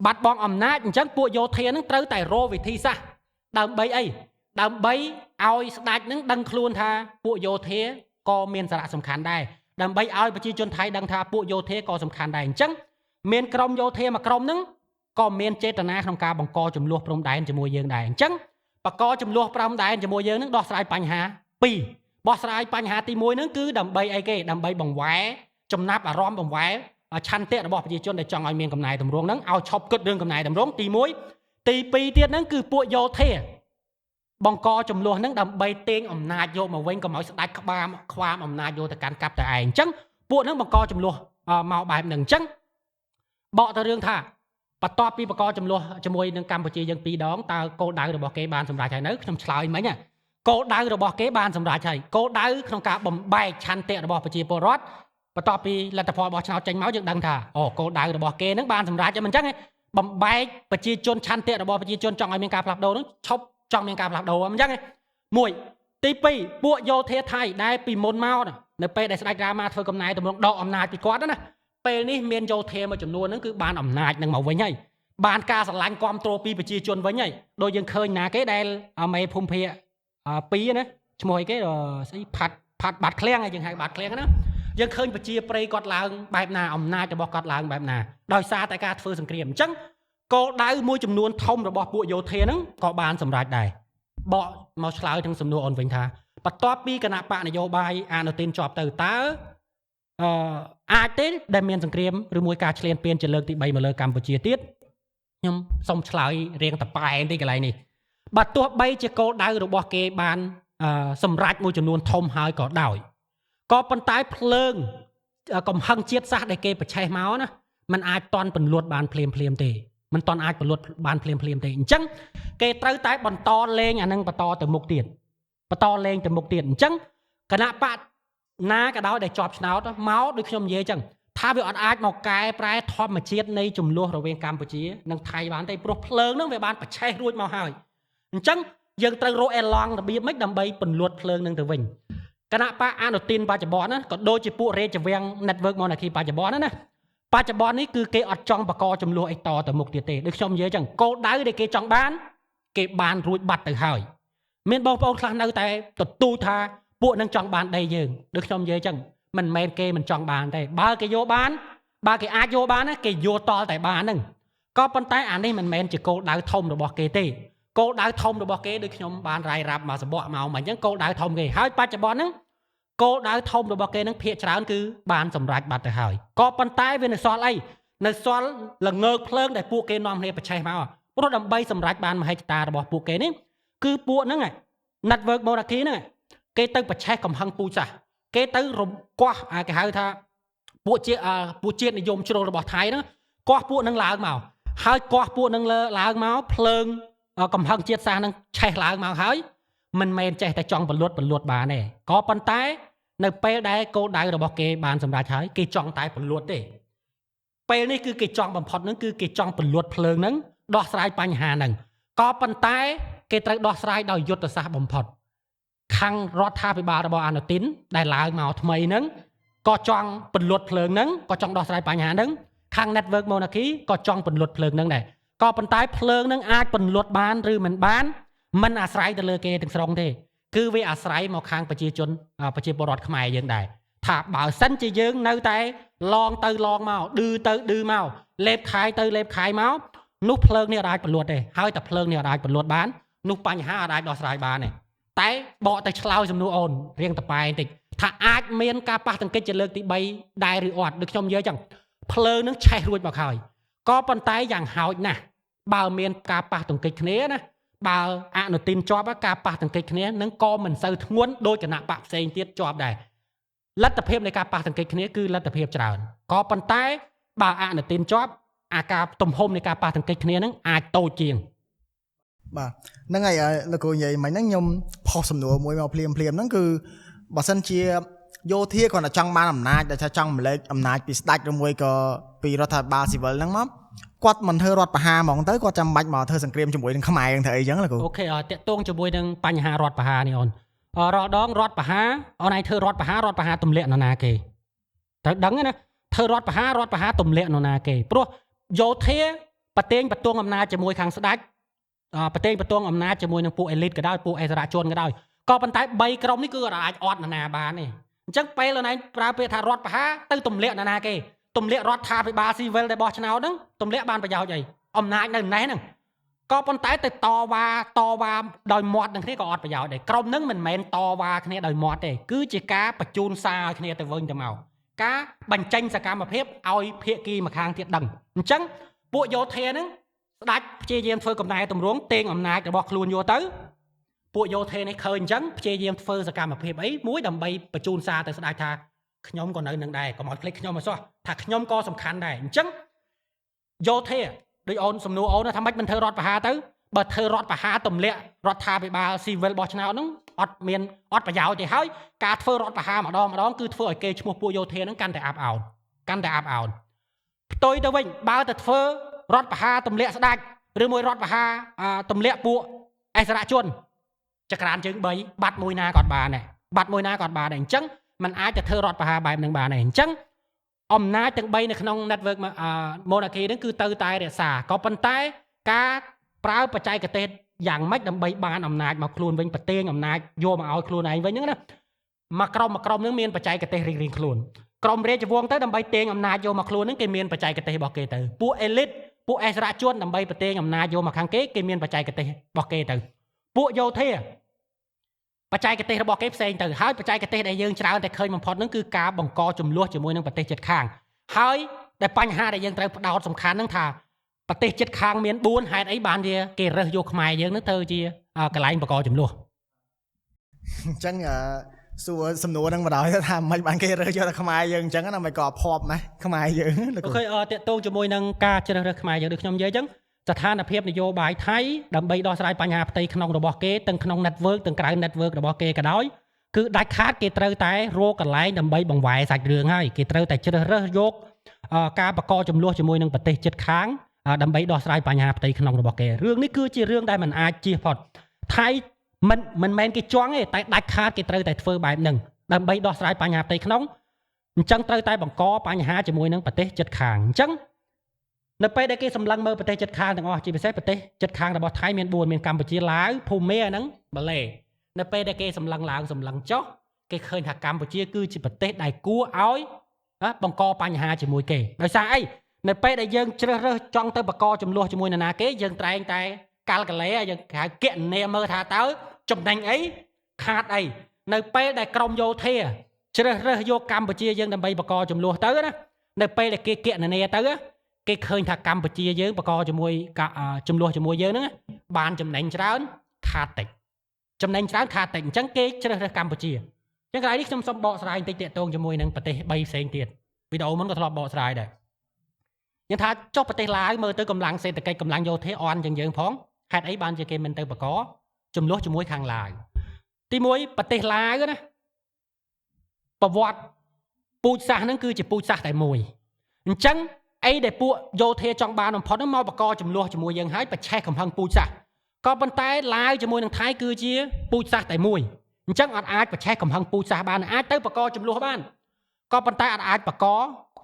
បាត់បង់អំណាចអញ្ចឹងពួកយោធាហ្នឹងត្រូវតែរកវិធីសាស្ត្រដើម្បីអីដើម្បីឲ្យស្ដេចហ្នឹងដឹងខ្លួនថាពួកយោធាក៏មានសារៈសំខាន់ដែរដើម្បីឲ្យប្រជាជនថៃដឹងថាពួកយោធាក៏សំខាន់ដែរអញ្ចឹងមានក្រុមយោធាមួយក្រុមហ្នឹងក៏មានចេតនាក្នុងការបង្កចំនួនព្រំដែនជាមួយយើងដែរអញ្ចឹងបង្កចំនួនព្រំដែនជាមួយយើងហ្នឹងដោះស្រាយបញ្ហាពីរបោះស្រាយបញ្ហាទី1ហ្នឹងគឺដើម្បីអីគេដើម្បីបង្វែរចំណាប់អារម្មណ៍បង្វែរឆន្ទៈរបស់ប្រជាជនដែលចង់ឲ្យមានកំណែតម្រង់ហ្នឹងឲ្យឈប់គិតរឿងកំណែតម្រង់ទី1ទី2ទៀតហ្នឹងគឺពួកយោធាបង្កចំនួនហ្នឹងដើម្បីទាញអំណាចយកមកវិញកុំឲ្យស្ដាច់ក្បាលខ្វាមអំណាចយកទៅកាន់កាប់តែឯងអញ្ចឹងពួកហ្នឹងបង្កចំនួនមកបែបហ្នឹងអញ្ចឹងបកទៅរឿងថាបន្ទាប់ពីបង្កចំនួនជាមួយនឹងកម្ពុជាយើងពីរដងតើគោលដៅរបស់គេបានសម្រេចហើយនៅខ្ញុំឆ្លើយមិញគោលដៅរបស់គេបានសម្រេចហើយគោលដៅក្នុងការបំបែកឆន្ទៈរបស់ប្រជាពលរដ្ឋបន្ទាប់ពីលទ្ធផលបោះឆ្នោតចេញមកយើងដឹងថាអូគោលដៅរបស់គេហ្នឹងបានសម្រេចហើយមិនអញ្ចឹងបំបែកប្រជាជនឆន្ទៈរបស់ប្រជាជនចង់ឲ្យមានការផ្លាស់ប្ដូរហ្នឹងឈប់ចង់មានការផ្លាស់ប្ដូរអញ្ចឹងមួយទី2ពួកយោធាថៃដែលពីមុនមកនៅពេលដែលស្ដេចរាមាធ្វើកំណែតម្រង់ដកអំណាចពីគាត់ណាពេលនេះមានយោធាមួយចំនួនហ្នឹងគឺបានអំណាចនឹងមកវិញហើយបានការស្រឡាញ់គ្រប់គ្រងពីប្រជាជនវិញហើយដូចយើងឃើញណាគេដែលមេភូមិភាគ2ណាឈ្មោះអីគេស្អីផាត់ផាត់បាត់ឃ្លាំងហើយយើងហៅបាត់ឃ្លាំងណាយើងឃើញប្រជាប្រិយគាត់ឡើងបែបណាអំណាចរបស់គាត់ឡើងបែបណាដោយសារតែការធ្វើសង្គ្រាមអញ្ចឹងគោលដៅមួយចំនួនធំរបស់ពួកយោធាហ្នឹងក៏បានសម្រេចដែរបកមកឆ្លើយទាំងសំណួរអូនវិញថាបន្ទាប់ពីគណៈបកនយោបាយអានុទីនជាប់ទៅតើអាចទេដែលមានសង្គ្រាមឬមួយការឈ្លានពានជាលើកទី3មកលើកម្ពុជាទៀតខ្ញុំសូមឆ្លើយរៀងតប៉ែនទីកន្លែងនេះបើទោះបីជាគោលដៅរបស់គេបានសម្រេចមួយចំនួនធំហើយក៏ដោយក៏ប៉ុន្តែភ្លើងកំហឹងជាតិសាសន៍ដែលគេប្រឆេះមកណាมันអាចតន់ពន្លត់បានភ្លាមភ្លាមទេมันតន់អាចពន្លត់បានភ្លាមភ្លាមទេអញ្ចឹងគេត្រូវតែបន្តលេងអានឹងបន្តទៅមុខទៀតបន្តលេងទៅមុខទៀតអញ្ចឹងគណៈបកណាក៏ដោយដែលជាប់ឆ្នោតមកដូចខ្ញុំនិយាយអញ្ចឹងថាវាអត់អាចមកកែប្រែធម្មជាតិនៃចំនួនរវាងកម្ពុជានិងថៃបានទេព្រោះភ្លើងហ្នឹងវាបានប្រឆេះរួចមកហើយអញ្ចឹងយើងត្រូវរកអេឡង់របៀបម៉េចដើម្បីពន្លត់ភ្លើងនឹងទៅវិញគណៈបកអនុទីនបច្ចុប្បន្នណាក៏ដូចជាពួករាជវាំង Network Monarchy បច្ចុប្បន្នណាបច្ចុប្បន្ននេះគឺគេអត់ចង់បង្កចំនួនអីតទៅមុខទៀតទេដូចខ្ញុំនិយាយអញ្ចឹងគោលដៅដែលគេចង់បានគេបានរួចបាត់ទៅហើយមានបងប្អូនខ្លះនៅតែទទូចថាពួកនឹងចង់បានដីយើងដូចខ្ញុំនិយាយអញ្ចឹងមិនមែនគេមិនចង់បានទេបើគេយកបានបើគេអាចយកបានណាគេយកតតែបានហ្នឹងក៏ប៉ុន្តែអានេះមិនមែនជាគោលដៅធំរបស់គេទេគោលដៅធំរបស់គេដូចខ្ញុំបានរាយរាប់មកសបកមកអញ្ចឹងគោលដៅធំគេហើយបច្ចុប្បន្នហ្នឹងគោលដៅធំរបស់គេនឹងភាគច្រើនគឺបានសម្រេចបាត់ទៅហើយក៏ប៉ុន្តែវានៅសល់អីនៅសល់ល្ងើកភ្លើងដែលពួកគេនាំគ្នាប្រឆេះមកព្រោះដើម្បីសម្រេចបានមហិច្ឆតារបស់ពួកគេនេះគឺពួកហ្នឹង Network Monarchy ហ្នឹងគេទៅប្រឆេះកំហឹងពូជសាសន៍គេទៅរំគាស់គេហៅថាពួកជាពួកជាតិនិយមជ្រុលរបស់ថៃហ្នឹងគាស់ពួកហ្នឹងឡើងមកហើយគាស់ពួកហ្នឹងឡើងមកភ្លើងកំហឹងជាតិសាសន៍ហ្នឹងឆេះឡើងមកហើយមិនមែនចេះតែចង់បលួតបលួតបានទេក៏ប៉ុន្តែនៅពេលដែលគោលដៅរបស់គេបានសម្រេចហើយគេចង់តែបលួតទេពេលនេះគឺគេចង់បំផុតហ្នឹងគឺគេចង់បលួតភ្លើងហ្នឹងដោះស្រាយបញ្ហាហ្នឹងក៏ប៉ុន្តែគេត្រូវដោះស្រាយដោយយុទ្ធសាស្ត្របំផុតខាងរដ្ឋាភិបាលរបស់អានុទីនដែលឡើងមកថ្មីហ្នឹងក៏ចង់ពន្លត់ភ្លើងហ្នឹងក៏ចង់ដោះស្រាយបញ្ហាហ្នឹងខាង Network Monarchy ក៏ចង់ពន្លត់ភ្លើងហ្នឹងដែរ ក៏ប៉ុន្តែភ្លើងនឹងអាចពន្លត់បានឬមិនបានមិនអាស្រ័យទៅលើគេទាំងស្រុងទេគឺវាអាស្រ័យមកខាងប្រជាជនប្រជាពលរដ្ឋខ្មែរយើងដែរថាបើសិនជាយើងនៅតែឡងទៅឡងមកឌឺទៅឌឺមកលេបខាយទៅលេបខាយមកនោះភ្លើងនេះអាចពន្លត់ទេហើយតែភ្លើងនេះអាចពន្លត់បាននោះបញ្ហាអាចដោះស្រាយបានទេតែបកទៅឆ្លើយសំណួរអូនរៀងតប៉ែបន្តិចថាអាចមានការប៉ះទង្គិចជាលើកទី3ដែរឬអត់ដូចខ្ញុំនិយាយចឹងភ្លើងនឹងឆេះរួចមកហើយក៏ប៉ុន្តែយ៉ាងហោចណាស់បើមានការប៉ះទង្គិចគ្នាណាបើអនុទិនជាប់ការប៉ះទង្គិចគ្នានឹងក៏មិនសូវធ្ងន់ដោយគណៈបកផ្សេងទៀតជាប់ដែរលទ្ធភាពនៃការប៉ះទង្គិចគ្នាគឺលទ្ធភាពច្រើនក៏ប៉ុន្តែបើអនុទិនជាប់អាការទំហំនៃការប៉ះទង្គិចគ្នានឹងអាចតូចជាងបាទហ្នឹងហើយលោកគ្រូនិយាយមិញហ្នឹងខ្ញុំផុសសំណួរមួយមកភ្លាមភ្លាមហ្នឹងគឺបើសិនជាយោធាគ្រាន់តែចង់បានអំណាចដែលថាចង់ម្លែកអំណាចពីស្ដេចឬមួយក៏ពីរដ្ឋាភិបាលស៊ីវិលហ្នឹងមកគាត់មិនធ្វើរដ្ឋប្រហារហ្មងទៅគាត់ចាំបាច់មកធ្វើសង្គ្រាមជាមួយនឹងខ្មែរហ្នឹងធ្វើអីចឹងលោកគ្រូអូខេតាក់ទងជាមួយនឹងបញ្ហារដ្ឋប្រហារនេះអូនរាល់ដងរដ្ឋប្រហារអូនឯងធ្វើរដ្ឋប្រហាររដ្ឋប្រហារទម្លាក់នរណាគេត្រូវដឹងណាធ្វើរដ្ឋប្រហាររដ្ឋប្រហារទម្លាក់នរណាគេព្រោះយោធាប្រទេងបន្ទងអំណាចជាមួយខាងស្ដេចប្រទេងបន្ទងអំណាចជាមួយនឹងពួកអេលីតក៏ដោយពួកអិសរាជជនក៏ដោយក៏ប៉ុន្តែ3ក្រុមនេះគឺអាចអត់នរណាបានទេអញ្ចឹងពេលអូនឯងប្រើពាក្យថារដ្ឋប្រហារទៅទម្លាក់នរណាគេទម្លាក់រដ្ឋាភិបាលស៊ីវិលដែលបោះឆ្នោតហ្នឹងទម្លាក់បានប្រយោជន៍អីអំណាចនៅណេះហ្នឹងក៏ប៉ុន្តែទៅតវ៉ាដោយមាត់នឹងគ្នាក៏អត់ប្រយោជន៍ដែរក្រុមហ្នឹងមិនមែនតវ៉ាគ្នាដោយមាត់ទេគឺជាការបញ្ជូនសារឲ្យគ្នាទៅវិញទៅមកការបញ្ចេញសកម្មភាពឲ្យភាគីម្ខាងទៀតដឹងអញ្ចឹងពួកយោធាហ្នឹងស្ដេចព្យាយាមធ្វើកំណែទម្រង់ទាញអំណាចរបស់ខ្លួនយកទៅពួកយោធានេះឃើញអញ្ចឹងព្យាយាមធ្វើសកម្មភាពអីមួយដើម្បីបញ្ជូនសារទៅស្ដេចថាខ្ញុំក៏នៅនឹងដែរកុំឲ្យភ្លេចខ្ញុំឲ្យសោះថាខ្ញុំក៏សំខាន់ដែរអញ្ចឹងយោធាដូចអូនសំណួរអូនថាម៉េចមិនធ្វើរដ្ឋប្រហារទៅបើធ្វើរដ្ឋប្រហារទម្លាក់រដ្ឋាភិបាលស៊ីវិលបោះឆ្នោតហ្នឹងអត់មានអត់ប្រយោជន៍ទេហើយការធ្វើរដ្ឋប្រហារម្ដងម្ដងគឺធ្វើឲ្យគេឈ្មោះពួកយោធាហ្នឹងកាន់តែអាប់អោនកាន់តែអាប់អោនផ្ទុយទៅវិញបើទៅធ្វើរដ្ឋប្រហារទម្លាក់ស្ដេចឬមួយរដ្ឋប្រហារទម្លាក់ពួកអិសរាជជនចក្រានជើង3បាត់មួយណាក៏បានដែរបាត់មួយណាក៏បានដែរអញ្ចឹងมันអាចទៅធ្វើរដ្ឋប្រហារបែបនឹងបានដែរអញ្ចឹងអំណាចទាំង3នៅក្នុង network monarchy ហ្នឹងគឺទៅតែរក្សាក៏ប៉ុន្តែការប្រើបច្ចេកទេសយ៉ាងម៉េចដើម្បីបានអំណាចមកខ្លួនវិញប្រទេងអំណាចយកមកឲ្យខ្លួនឯងវិញហ្នឹងណាមួយក្រុមហ្នឹងមានបច្ចេកទេសរៀងៗខ្លួនក្រុមរាជវង្សទៅដើម្បីទាញអំណាចយកមកខ្លួនហ្នឹងគេមានបច្ចេកទេសរបស់គេទៅពួក elite ពួកអិសរាជជនដើម្បីប្រទេងអំណាចយកមកខាងគេគេមានបច្ចេកទេសរបស់គេទៅពួកយោធាបច្ចេកទេសរបស់គេផ្សេងទៅហើយបច្ចេកទេសដែលយើងច្រើនតែឃើញបំផុតហ្នឹងគឺការបង្កចំនួនជាមួយនឹងប្រទេសជិតខាងហើយដែលបញ្ហាដែលយើងត្រូវផ្ដោតសំខាន់ហ្នឹងថាប្រទេសជិតខាងមាន4ហេតុអីបានជាគេរើសយកខ្មែរយើងហ្នឹងទៅជាកន្លែងបង្កចំនួនអញ្ចឹងសួរសំណួរហ្នឹងបណ្ដោយថាមិនបានគេរើសយកតែខ្មែរយើងអញ្ចឹងណាមិនក៏ភ័ព្វណាខ្មែរយើងអូខេតាក់ទងជាមួយនឹងការជ្រើសរើសខ្មែរយើងដូចខ្ញុំនិយាយអញ្ចឹងស្ថានភាពនយោបាយថៃដើម្បីដោះស្រាយបញ្ហាផ្ទៃក្នុងរបស់គេទាំងក្នុង network ទាំងក្រៅ network របស់គេក៏ដោយគឺដាច់ខាតគេត្រូវតែរកកន្លែងដើម្បីបង្វែរសាច់រឿងហើយគេត្រូវតែជ្រើសរើសយកការបង្កចំនួនជាមួយនឹងប្រទេសជិតខាងដើម្បីដោះស្រាយបញ្ហាផ្ទៃក្នុងរបស់គេរឿងនេះគឺជារឿងដែលមិនអាចជៀសផុតថៃមិនមែនគេចង់ទេតែដាច់ខាតគេត្រូវតែធ្វើបែបហ្នឹងដើម្បីដោះស្រាយបញ្ហាផ្ទៃក្នុងអញ្ចឹងត្រូវតែបង្កបញ្ហាជាមួយនឹងប្រទេសជិតខាងអញ្ចឹងនៅពេលដែលគេសម្លឹងមើលប្រទេសជិតខាងទាំងអស់ជាពិសេសប្រទេសជិតខាងរបស់ថៃមាន4មានកម្ពុជាឡាវភូមាហ្នឹងម៉ាឡេនៅពេលដែលគេសម្លឹងឡើងសម្លឹងចុះគេឃើញថាកម្ពុជាគឺជាប្រទេសដែលគួរឲ្យបង្កបញ្ហាជាមួយគេដោយសារអីនៅពេលដែលយើងជ្រើសរើសចង់ទៅបង្កចំនួនជាមួយនរណាគេយើងត្រែងតែកាល់កលេយើងហៅគណនាមើលថាតើចំណេញអីខាតអីនៅពេលដែលក្រមយោធាជ្រើសរើសយកកម្ពុជាយើងដើម្បីបង្កចំនួនទៅណានៅពេលដែលគេគណនាទៅគេឃើញថាកម្ពុជាយើងបង្កជាមួយចំនួនជាមួយយើងហ្នឹងបានចំណេញច្រើនខាតតិចចំណេញច្រើនខាតតិចអញ្ចឹងគេជ្រើសរើសកម្ពុជាអញ្ចឹងកន្លែងនេះខ្ញុំសូមបកស្រាយបន្តិចទាក់ទងជាមួយនឹងប្រទេស3ផ្សេងទៀតវីដេអូមុនក៏ធ្លាប់បកស្រាយដែរយើងថាចុះប្រទេសឡាវមើលទៅកម្លាំងសេដ្ឋកិច្ចកម្លាំងយោធាអន់ជាងយើងផងហេតុអីបានជាគេមិនទៅបង្កចំនួនជាមួយខាងឡាវទី1ប្រទេសឡាវណាប្រវត្តិពូជសាសន៍ហ្នឹងគឺជាពូជសាសន៍តែមួយអញ្ចឹងអីដែលពួកយោធាចង់បានបំផុតហ្នឹងមកបង្កចំនួនជាមួយយើងហើយប្រឆេះកំហឹងពូជសាសន៍ក៏ប៉ុន្តែឡាវជាមួយនឹងថៃគឺជាពូជសាសន៍តែមួយអញ្ចឹងអត់អាចប្រឆេះកំហឹងពូជសាសន៍បានអាចទៅបង្កចំនួនបានក៏ប៉ុន្តែអត់អាចបង្ក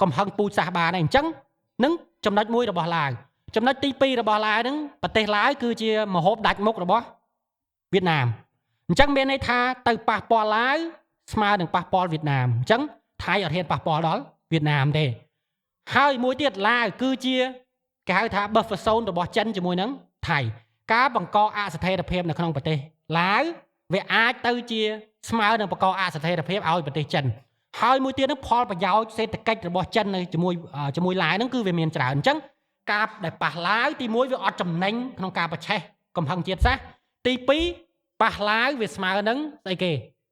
កំហឹងពូជសាសន៍បានទេអញ្ចឹងនឹងចំណុចមួយរបស់ឡាវ ចំណុចទី2របស់ឡាវហ្នឹងប្រទេសឡាវគឺជាមហូបដាច់មុខរបស់វៀតណាមអញ្ចឹងមានន័យថាទៅប៉ះពាល់ឡាវស្មើនឹងប៉ះពាល់វៀតណាមអញ្ចឹងថៃអត់ហ៊ានប៉ះពាល់ដល់វៀតណាមទេហើយមួយទៀតឡាវគឺជាគេហៅថា buffer zone របស់ចិនជាមួយនឹងថៃការបង្កអស្ថិរភាពនៅក្នុងប្រទេសឡាវវាអាចទៅជាស្មើនឹងបង្កអស្ថិរភាពឲ្យប្រទេសចិនហើយមួយទៀតនឹងផលប្រយោជន៍សេដ្ឋកិច្ចរបស់ចិននៅជាមួយឡាវហ្នឹងគឺវាមានច្រើនអញ្ចឹងការដែលប៉ះឡាវទី1វាអត់ចំណេញក្នុងការប្រឆេះកំហឹងជាតិសាសន៍ទី2ប៉ះឡាវវាស្មើនឹងស្អីគេ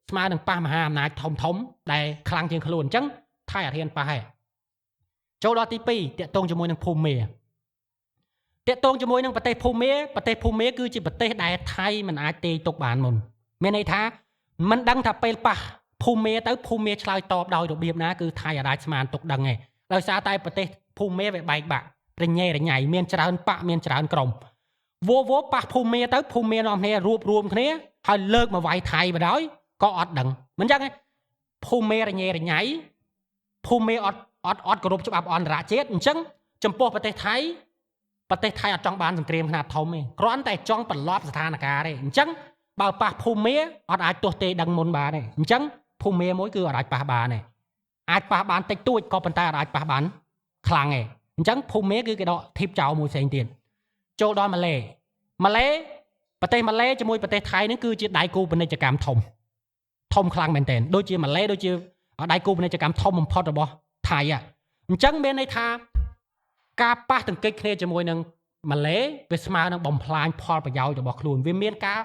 ស្មើនឹងប៉ះមហាអំណាចធំធំដែលខ្លាំងជាងខ្លួនអញ្ចឹងថៃអត់ហ៊ានប៉ះទេចូលដល់ទី2តាក់ទងជាមួយនឹងភូមាតាក់ទងជាមួយនឹងប្រទេសភូមាប្រទេសភូមាគឺជាប្រទេសដែលថៃមិនអាចទាយទុកបានមុនមានន័យថាមិនដឹងថាពេលប៉ះភូមាទៅភូមាឆ្លើយតបដោយរបៀបណាគឺថៃអាចស្មានទុកដឹងទេដោយសារតែប្រទេសភូមាវាបែកបាក់រញ៉េរញ៉ៃមានច្រើនបាក់មានច្រើនក្រុមវោប៉ះភូមាទៅភូមានាំគ្នារួបរួមគ្នាហើយលើកមកវាយថៃបណ្ដោយក៏អត់ដឹងមិនចឹងទេភូមារញ៉េរញ៉ៃភូមាអត់គោរពច្បាប់អន្តរជាតិអញ្ចឹងចំពោះប្រទេសថៃប្រទេសថៃអត់ចង់បានសង្គ្រាមខ្នាតធំទេគ្រាន់តែចង់បន្លប់ស្ថានភាពទេអញ្ចឹងបើប៉ះភូមាអត់អាចទោះទេដឹងមុនបានទេអញ្ចឹងភូមាមួយគឺអត់អាចប៉ះបានទេអាចប៉ះបានតិចតួចក៏ប៉ុន្តែអត់អាចប៉ះបានខ្លាំងទេអញ្ចឹងភូមាគឺគេដកធីបចោលមួយផ្សេងទៀតចូលដល់ម៉ាឡេម៉ាឡេប្រទេសម៉ាឡេជាមួយប្រទេសថៃនឹងគឺជាដៃគូពាណិជ្ជកម្មធំធំខ្លាំងមែនទែនដូចជាម៉ាឡេដូចជាដៃគូពាណិជ្ជកម្មធំបំផុតរបស់ថៃអញ្ចឹងមានន័យថាការប៉ះទង្គិចគ្នាជាមួយនឹងម៉ាឡេវាស្មើនឹងបំផ្លាញផលប្រយោជន៍របស់ខ្លួនវាមានការ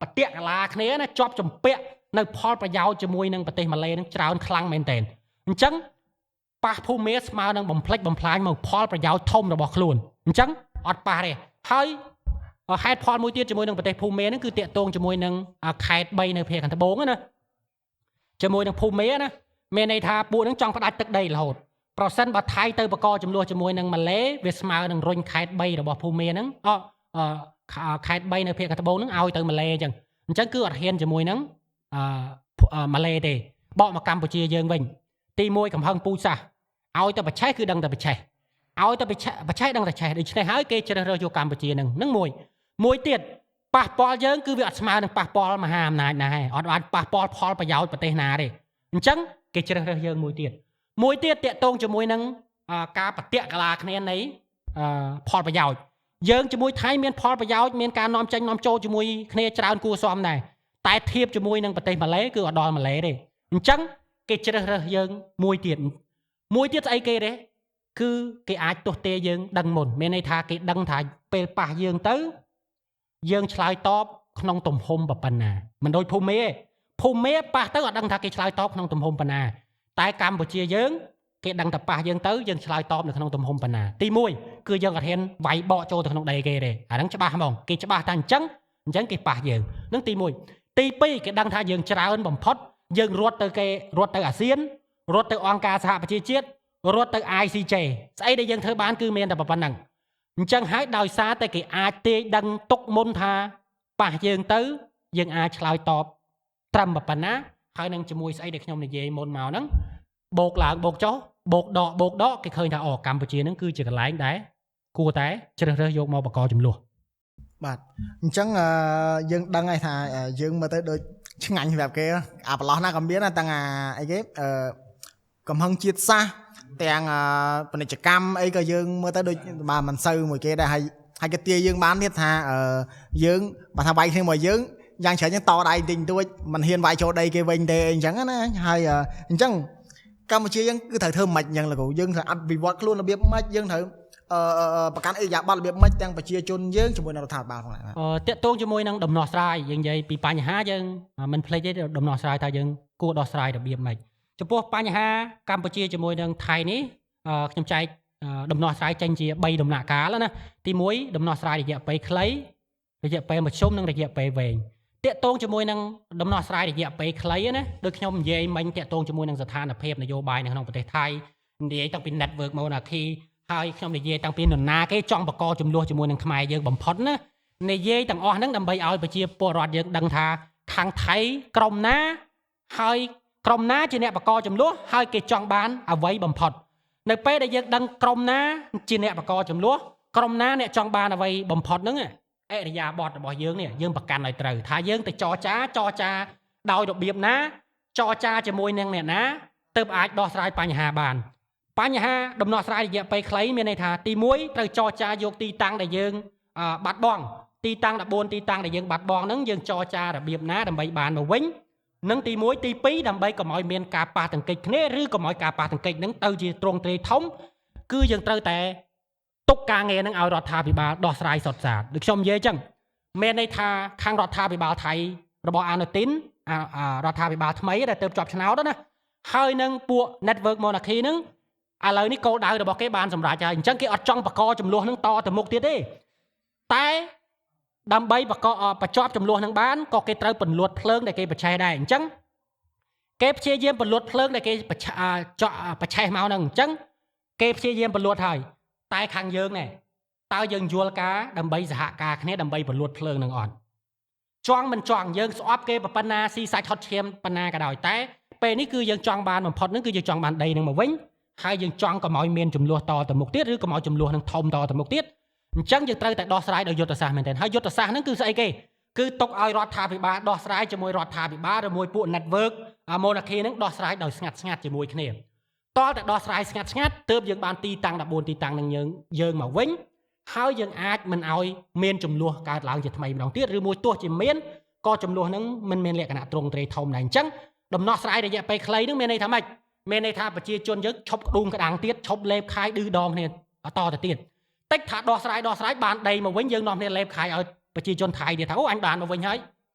បតិកលាគ្នាណាជាប់ជំពាក់នៅផលប្រយោជន៍ជាមួយនឹងប្រទេសម៉ាឡេនឹងច្រើនខ្លាំងមែនទែនអញ្ចឹងប៉ះភូមាស្មើនឹងបំផ្លិចបំផ្លាញមកផលប្រយោជន៍ធំរបស់ខ្លួនអញ្ចឹងអត់ប៉ះទេហើយហេតុផលមួយទៀតជាមួយនឹងប្រទេសភូមាហ្នឹងគឺតាក់ទងជាមួយនឹងខេត្ត3នៅភាគខាងត្បូងណាជាមួយនឹងភូមាណាមានន័យថាពួកហ្នឹងចង់ផ្ដាច់ទឹកដីរហូតប្រសិនបើថៃទៅបកចំនួនជាមួយនឹងម៉ាឡេវាស្មើនឹងរុញខេត្ត3របស់ភូមាហ្នឹងខេត្ត3នៅភាគខាងត្បូងហ្នឹងឲ្យទៅម៉ាឡេអញ្ចឹងគឺអត់ហ៊ានជាមួយនឹងម៉ាឡេទេបកមកកម្ពុជាយើងវិញទី1កំហឹងពូជសាសន៍ឲ្យតែប្រឆេះគឺដឹងតែប្រឆេះឲ្យតែប្រឆេះដឹងតែឆេះដូច្នេះហើយគេជ្រើសរើសយកកម្ពុជានឹងនឹងមួយទៀតប៉ះពាល់យើងគឺវាអត់ស្មើនឹងប៉ះពាល់មហាអំណាចណាទេអត់បានប៉ះពាល់ផលប្រយោជន៍ប្រទេសណាទេអញ្ចឹងគេជ្រើសរើសយើងមួយទៀតតាក់ទងជាមួយនឹងការបតិកលាគ្នានៃផលប្រយោជន៍យើងជាមួយថៃមានផលប្រយោជន៍មានការនាំចេញនាំចូលជាមួយគ្នាច្រើនគួរសមដែរតែធៀបជាមួយនឹងប្រទេសម៉ាឡេគឺអត់ដល់ម៉ាឡេទេអញ្ចឹងគេជ្រើសរើសយើងមួយទៀតស្អីគេទេគឺគេអាចទោះទេយើងដឹងមុនមានន័យថាគេដឹងថាពេលប៉ះយើងទៅយើងឆ្លើយតបក្នុងទំហំប៉ុណ្ណាមិនដូចភូមិទេភូមិប៉ះទៅអត់ដឹងថាគេឆ្លើយតបក្នុងទំហំប៉ុណ្ណាតែកម្ពុជាយើងគេដឹងតែប៉ះយើងទៅយើងឆ្លើយតបនៅក្នុងទំហំប៉ុណ្ណាទី1គឺយើងអត់ហ៊ានវាយបកចូលទៅក្នុងដីគេទេអាហ្នឹងច្បាស់ហ្មងគេច្បាស់ថាអញ្ចឹងគេប៉ះយើងនឹងទី1ទី2គេដឹងថាយើងច្រើនបំផុតយើងរត់ទៅគេរត់ទៅអាស៊ានរត់ទៅអង្គការសហប្រជាជាតិរត់ទៅ ICJ ស្អីដែលយើងធ្វើបានគឺមានតែប៉ុណ្្នឹងអញ្ចឹងហើយដោយសារតែគេអាចទាយដឹងទុកមុនថាប៉ះយើងទៅយើងអាចឆ្លើយតបត្រឹមប៉ុណ្ណាហើយនឹងជាមួយស្អីដែលខ្ញុំនិយាយមុនមកហ្នឹងបូកឡើងបូកចុះបូកដកបូកដកគេឃើញថាអូកម្ពុជាហ្នឹងគឺជាកន្លែងដែលគួរតែជ្រើសរើសយកមកបង្កចំនួនបាទអញ្ចឹងយើងដឹងហើយថាយើងមើលទៅដូចឆ្ងាញ់សម្រាប់គេអាប្រឡោះណាក៏មានតាំងអាអីគេកំហឹងជាតិសាសន៍ទាំងពាណិជ្ជកម្មអីក៏យើងមើលទៅដូចបាទមិនសូវមួយគេដែរហើយគេទាយយើងបានទៀតថាយើងបើថាវាយគ្នាមួយយើងយ៉ាងច្រើនយើងតដៃតិចតួចមិនហ៊ានវាយចូលដីគេវិញទេអីចឹងណាហើយអញ្ចឹងកម្ពុជាយើងគឺត្រូវធ្វើម៉េចអញ្ចឹងលោកគ្រូយើងត្រូវអភិវឌ្ឍខ្លួនរបៀបម៉េចយើងត្រូវប្រកាន់អិរិយាបថរបៀបម៉េចទាំងប្រជាជនយើងជាមួយនឹងរដ្ឋាភិបាលផងដែរតាក់ទងជាមួយនឹងដំណោះស្រាយយើងនិយាយពីបញ្ហាយើងមិនភ្លេចទេដំណោះស្រាយថាយើងគួរដោះស្រាយរបៀបម៉េចចំពោះបញ្ហាកម្ពុជាជាមួយនឹងថៃនេះខ្ញុំចែកដំណោះស្រាយចេញជា3ដំណាក់កាលណាទី1ដំណោះស្រាយរយៈពេលខ្លីរយៈពេលមធ្យមនិងរយៈពេលវែងតាក់ទងជាមួយនឹងដំណោះស្រាយរយៈពេលខ្លីណាដូចខ្ញុំនិយាយមិញតាក់ទងជាមួយនឹងស្ថានភាពនយោបាយនៅក្នុងប្រទេសថៃនិយាយតាំងពី network monarchy ហើយខ្ញុំនិយាយតាំងពីនរណាគេចង់បង្កចំនួនជាមួយនឹងខ្មែរយើងបំផុតណានិយាយទាំងអស់ហ្នឹងដើម្បីឲ្យប្រជាពលរដ្ឋយើងដឹងថាខាងថៃក្រុមណាហើយក្រុមណាជាអ្នកបង្កចំនួនហើយគេចង់បានអ្វីបំផុតនៅពេលដែលយើងដឹងក្រុមណាជាអ្នកបង្កចំនួន ក្រុមណាអ្នកចង់បានអ្វីបំផុតហ្នឹងអរិយាបថរបស់យើងនេះយើងប្រកាន់ឲ្យត្រូវថាយើងទៅចរចាចរចាដោយរបៀបណាចរចាជាមួយនឹងអ្នកណាទើបអាចដោះស្រាយបញ្ហាបានបញ្ហាដំណោះស្រាយរយៈពេលខ្លីមានន័យថាទី1ត្រូវចរចាយកទីតាំងដែលយើងបាត់បង់ទីតាំង14ទីតាំងដែលយើងបាត់បង់ហ្នឹងយើងចរចារបៀបណាដើម្បីបានមកវិញនិងទី1ទី2ដើម្បីកុំឲ្យមានការប៉ះទង្គិចគ្នាឬកុំឲ្យការប៉ះទង្គិចហ្នឹងទៅជាទ្រង់ទ្រាយធំគឺយើងត្រូវតែទុកការងារហ្នឹងឲ្យរដ្ឋាភិបាលដោះស្រាយសុទ្ធសាធដូចខ្ញុំនិយាយអញ្ចឹងមានន័យថាខាងរដ្ឋាភិបាលថៃរបស់អានុទីនរដ្ឋាភិបាលថ្មីដែលទើបជាប់ឆ្នោតណាហើយនឹងពួក network monarchy ហ្នឹងឥឡូវនេះគោលដៅរបស់គេបានសម្រេចហើយអញ្ចឹងគេអត់ចង់បង្កចំនួនហ្នឹងតទៅមុខទៀតទេតែដើម្បីបង្កបញ្ចប់ចំនួនហ្នឹងបានក៏គេត្រូវពន្លត់ភ្លើងដែលគេប្រឆេះដែរអញ្ចឹងគេព្យាយាមពន្លត់ភ្លើងដែលគេប្រឆេះមកហ្នឹងអញ្ចឹងគេព្យាយាមពន្លត់ហើយតែខាងយើងណែតើយើងយល់ការដើម្បីសហការគ្នាដើម្បីពន្លត់ភ្លើងនឹងអត់ចង់មិនចង់យើងស្អប់គេប៉ុណ្ណាស៊ីសាច់ហត់ឈាមប៉ុណ្ណាក៏ដោយតែពេលនេះគឺយើងចង់បានបំផុតហ្នឹងគឺយើងចង់បានដីហ្នឹងមកវិញហើយយើងចង់កុំឲ្យមានចំនួនតទៅមុខទៀតឬកុំឲ្យចំនួននឹងធំតទៅមុខទៀតអញ្ចឹងយើងត្រូវតែដោះស្រាយដោយយុទ្ធសាស្ត្រមែនទែនហើយយុទ្ធសាស្ត្រហ្នឹងគឺស្អីគេគឺទុកឲ្យរដ្ឋាភិបាលដោះស្រាយជាមួយរដ្ឋាភិបាលឬមួយពួក network monarchy ហ្នឹងដោះស្រាយដោយស្ងាត់ស្ងាត់ជាមួយគ្នាតតែដោះស្រាយស្ងាត់ស្ងាត់ទើបយើងបានទីតាំង14ទីតាំងនឹងយើងមកវិញហើយយើងអាចមិនឲ្យមានចំនួនកើតឡើងជាថ្មីម្ដងទៀតឬមួយទោះជាមានក៏ចំនួនហ្នឹងមិនមានលក្ខណៈត្រង់ទ្រាយធំដែរអញ្ចឹងដំណោះស្រាយរយៈពេលខ្លីហ្នឹងមានន័យថាម៉េចមានន័យថាប្រជាជនយើងឈប់ក្ដុងក្ដាំងទៀតឈប់លេបខាយឌឺដងគ្នាតទៅទៀតតិចថាដោះស្រាយបានដីមកវិញយើងនាំគ្នាលេបខាយឲ្យប្រជាជនថៃទៀតថាអូអញបានមកវិញហើយ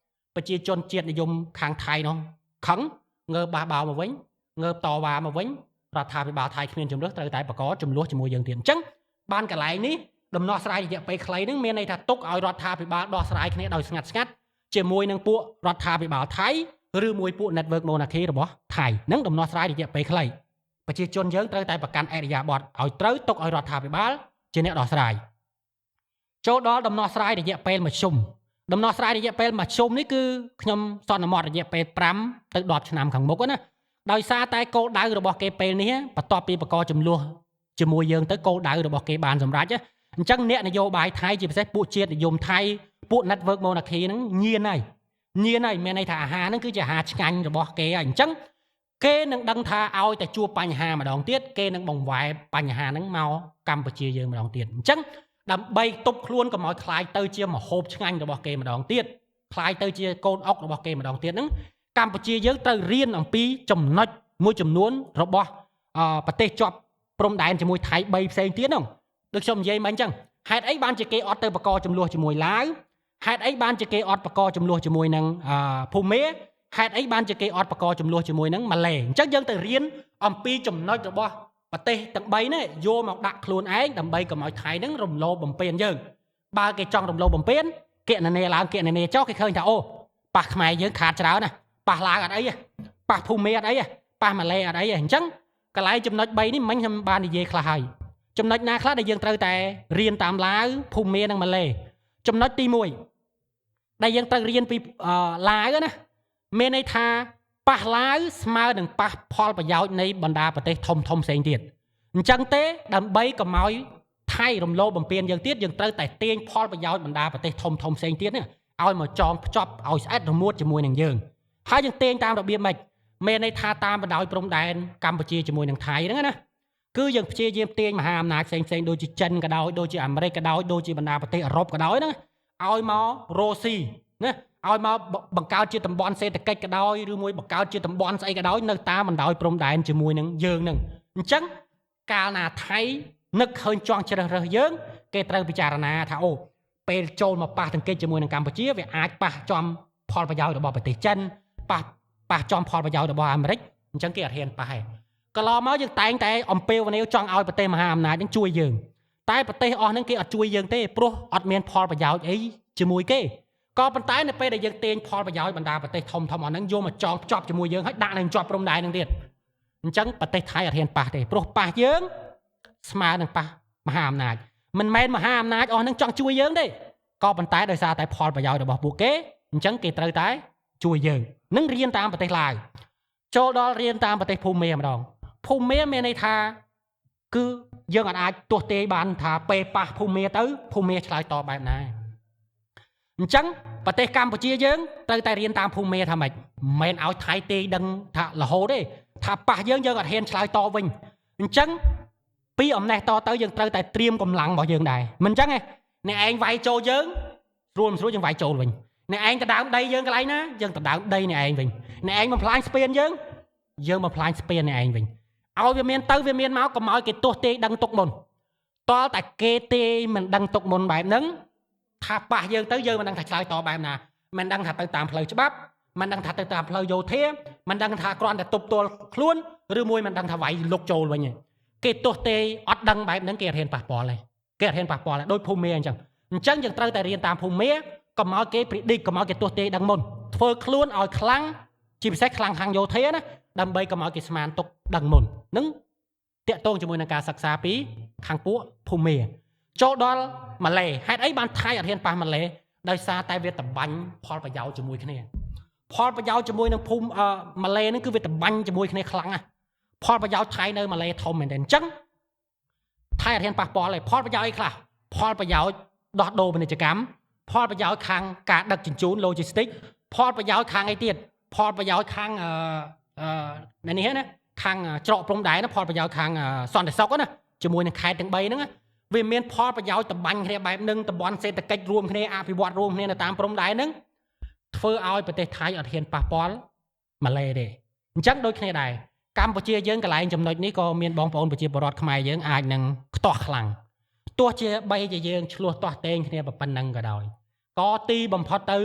ប្រជាជនជាតិនិយមខាងថៃនោះខឹងងើបបះបោមកវិញងើបតវ៉ាមកវិញរដ្ឋាភិបាលថៃគ្មានជំរឿសត្រូវតែបង្កចំនួនជាមួយយើងទៀតអញ្ចឹងបានកន្លែងនេះដំណោះស្រាយរយៈពេលខ្លីហ្នឹងមានន័យថាទុកឲ្យរដ្ឋាភិបាលដោះស្រាយគ្នាដោយស្ងាត់ស្ងាត់ជាមួយនឹងពួករដ្ឋាភិបាលថៃឬមួយពួក network monarchy របស់ថៃនឹងដំណោះស្រាយរយៈពេលខ្លីប្រជាជនយើងត្រូវតែប្រកាន់អរិយាប័ត្រឲ្យត្រូវទុកឲ្យរដ្ឋាភិបាលជាអ្នកដោះស្រាយចូលដល់ដំណោះស្រាយរយៈពេលមធ្យមដំណោះស្រាយរយៈពេលមធ្យមនេះគឺខ្ញុំសន្មតរយៈពេល5ទៅ10ឆ្នាំខាងមុខណាដោយសារតែគោលដៅរបស់គេពេលនេះបន្ទាប់ពីបង្កចំនួនជាមួយយើងទៅគោលដៅរបស់គេបានសម្រេចអញ្ចឹងអ្នកនយោបាយថៃជាពិសេសពួកជាតិនិយមថៃពួក network monarchy ហ្នឹងញៀនហើយមានន័យថាអាហារហ្នឹងគឺជាអាហារឆ្ងាញ់របស់គេហើយអញ្ចឹងគេនឹងដឹងថាឲ្យតែជួបបញ្ហាម្ដងទៀតគេនឹងបង្វែរបញ្ហាហ្នឹងមកកម្ពុជាយើងម្ដងទៀតអញ្ចឹងដើម្បីទប់ខ្លួនកុំឲ្យคล้ายទៅជាម្ហូបឆ្ងាញ់របស់គេម្ដងទៀតคล้ายទៅជាកូនអុករបស់គេម្ដងទៀតហ្នឹងកម្ពុជាយើងត្រូវរៀនអំពីចំណុចមួយចំនួនរបស់ប្រទេសជាប់ព្រំដែនជាមួយថៃ3ផ្សេងទៀតហ្នឹងដូចខ្ញុំនិយាយមកអញ្ចឹងហេតុអីបានជាគេអត់ទៅបង្កចំនួនជាមួយឡាវហេតុអីបានជាគេអត់បង្កចំនួនជាមួយនឹងភូមាហេតុអីបានជាគេអត់បង្កចំនួនជាមួយនឹងម៉ាឡេអញ្ចឹងយើងទៅរៀនអំពីចំណុចរបស់ប្រទេសទាំង3នេះយកមកដាក់ខ្លួនឯងដើម្បីកុំឲ្យថៃហ្នឹងរំលោភបំពានយើងបើគេចង់រំលោភបំពានគណនាឡើងគណនាចុះគេឃើញថាអូប៉ះខ្មែរយើងខាតច្រើនណាប៉ះឡាវអត់អីប៉ះភូមាអត់អីប៉ះម៉ាឡេអត់អីអញ្ចឹងកន្លែងចំណុច3នេះមិញខ្ញុំបាននិយាយខ្លះហើយចំណុចណាខ្លះដែលយើងត្រូវតែរៀនតាមឡាវភូមានិងម៉ាឡេចំណុចទី1ដែលយើងត្រូវរៀនពីឡាវណាមានន័យថាប៉ះឡាវស្មើនឹងប៉ះផលប្រយោជន៍នៃបណ្ដាប្រទេសធំធំផ្សេងទៀតអញ្ចឹងទេដើម្បីកុំឲ្យថៃរំលោភបំពានយើងទៀតយើងត្រូវតែទាញផលប្រយោជន៍បណ្ដាប្រទេសធំធំផ្សេងទៀតនេះឲ្យមកចងភ្ជាប់ឲ្យស្អិតរមួតជាមួយនឹងយើងហើយយើងទាញតាមរបៀបម៉េចមានន័យថាតាមបណ្ដោយព្រំដែនកម្ពុជាជាមួយនឹងថៃហ្នឹងណាគឺយើងព្យាយាមទាញមហាអំណាចផ្សេងផ្សេងដូចជាចិនក៏ដោយដូចជាអាមេរិកក៏ដោយដូចជាបណ្ដាប្រទេសអឺរ៉ុបក៏ដោយហ្នឹងឲ្យមករ៉ូស៊ីណាឲ្យមកបង្កើតជាតំបន់សេដ្ឋកិច្ចក៏ដោយឬមួយបង្កើតជាតំបន់ស្អីក៏ដោយនៅតាមបណ្ដោយព្រំដែនជាមួយនឹងយើងហ្នឹងអញ្ចឹងកាលណាថៃនឹកឃើញចង់ជ្រើសរើសយើងគេត្រូវពិចារណាថាអូពេលចូលមកប៉ះទង្គិចជាមួយនឹងកម្ពុជាវាអាចប៉ះចំផលប្រយោជន៍របស់ប្រទេសចិនប៉ះចំផលប្រយោជន៍របស់អាមេរិកអញ្ចឹងគេអត់ហ៊ានប៉ះទេកន្លងមកយើងតែងតែអំពាវនាវចង់ឲ្យប្រទេសមហាអំណាចហ្នឹងជួយយើងតែប្រទេសអស់ហ្នឹងគេអត់ជួយយើងទេព្រោះអត់មានផលប្រយោជន៍អីជាមួយគេក៏ប៉ុន្តែនៅពេលដែលយើងទាញផលប្រយោជន៍បណ្ដាប្រទេសធំធំអស់ហ្នឹងយកមកចងភ្ជាប់ជាមួយយើងហើយដាក់នឹងជាប់ព្រំដែនហ្នឹងទៀតអញ្ចឹងប្រទេសថៃអត់ហ៊ានប៉ះទេព្រោះប៉ះយើងស្មើនឹងប៉ះមហាអំណាចមិនមែនមហាអំណាចអស់ហ្នឹងចង់ជួយយើងទេក៏ប៉ុន្តែដោយសារតែផលប្រយោជន៍របស់ពួកគេអញ្ចឹងគេត្រូវតែជួយយើងនឹងរៀនតាមប្រទេសឡាវចូលដល់រៀនតាមប្រទេសភូមាម្ដងភូមាមានន័យថាគឺ យើងអាចទោះទេបានថាពេលប៉ះភូមិទៅភូមិឆ្លើយតបបែបណាអញ្ចឹងប្រទេសកម្ពុជាយើងត្រូវតែរៀនតាមភូមិថាម៉េចមិនមែនឲ្យថៃទេដឹងថារហូតទេថាប៉ះយើងយើងអត់ហ៊ានឆ្លើយតបវិញអញ្ចឹងពីអំណេះតទៅយើងត្រូវតែត្រៀមកម្លាំងរបស់យើងដែរមិនអញ្ចឹងទេអ្នកឯងវាយចូលយើងស្រួលមិនស្រួលយើងវាយចូលវិញអ្នកឯងទៅដើមដីយើងកន្លែងណាយើងទៅដើមដីអ្នកឯងវិញអ្នកឯងបំផ្លាញស្ពានយើងយើងបំផ្លាញស្ពានអ្នកឯងវិញឲ្យវាមានទៅវាមានមកកុំឲ្យគេទោះទេដឹងទុកមុនតលតែគេទេមិនដឹងទុកមុនបែបហ្នឹងថាប៉ះយើងទៅយើងមិនដឹងថាឆ្លើយតបបែបណាមិនដឹងថាទៅតាមផ្លូវច្បាប់មិនដឹងថាទៅតាមផ្លូវយោធាមិនដឹងថាគ្រាន់តែទប់ទល់ខ្លួនឬមួយមិនដឹងថាវាយលុកចូលវិញគេទោះទេអត់ដឹងបែបហ្នឹងគេអត់ហ៊ានប៉ះពាល់ទេគេអត់ហ៊ានប៉ះពាល់ដូចភូមិអញ្ចឹងអញ្ចឹងយើងត្រូវតែរៀនតាមភូមិកុំឲ្យគេ predict កុំឲ្យគេទោះទេដឹងមុនធ្វើខ្លួនឲ្យខ្លាំងជាពិសេសខ្លាំងខាងយោធាណាដើម្បីកុំឲ្យគេស្មានទុកដឹងមុននឹងតាក់ទងជាមួយនឹងការសិក្សាពីខាងពួកភូមិចូលដល់ម៉ាឡេហេតុអីបានថៃអត់ហ៊ានប៉ះម៉ាឡេដោយសារតែវាតបាញ់ផលប្រយោជន៍ជាមួយគ្នាផលប្រយោជន៍ជាមួយនឹងភូមិម៉ាឡេហ្នឹងគឺវាតបាញ់ជាមួយគ្នាខ្លាំងណាស់ផលប្រយោជន៍ថៃនៅម៉ាឡេធំមែនទេអញ្ចឹងថៃអត់ហ៊ានប៉ះពាល់ទេផលប្រយោជន៍អីខ្លះផលប្រយោជន៍ដោះដូរពាណិជ្ជកម្មផលប្រយោជន៍ខាងការដឹកជញ្ជូន logistics ផលប្រយោជន៍ខាងអីទៀតផលប្រយោជន៍ខាងនេះណាខាងច្រកព្រំដែនណាផលប្រយោជន៍ខាងសន្តិសុខណាជាមួយនឹងខេត្តទាំង3ហ្នឹងវាមានផលប្រយោជន៍តបាញ់គ្នាបែបហ្នឹងតំបន់សេដ្ឋកិច្ចរួមគ្នាអភិវឌ្ឍរួមគ្នានៅតាមព្រំដែនហ្នឹងធ្វើឲ្យប្រទេសថៃអត់ហ៊ានប៉ះពាល់ម៉ាឡេទេអញ្ចឹងដូចគ្នាដែរកម្ពុជាយើងកន្លែងចំណុចនេះក៏មានបងប្អូនប្រជាពលរដ្ឋខ្មែរយើងអាចនឹងខ្ទាស់ខ្លាំងទោះជាបីជាយើងឆ្លោះទាស់ទែងគ្នាប៉ុណ្ណឹងក៏ដោយក៏ទីបំផុតទៅ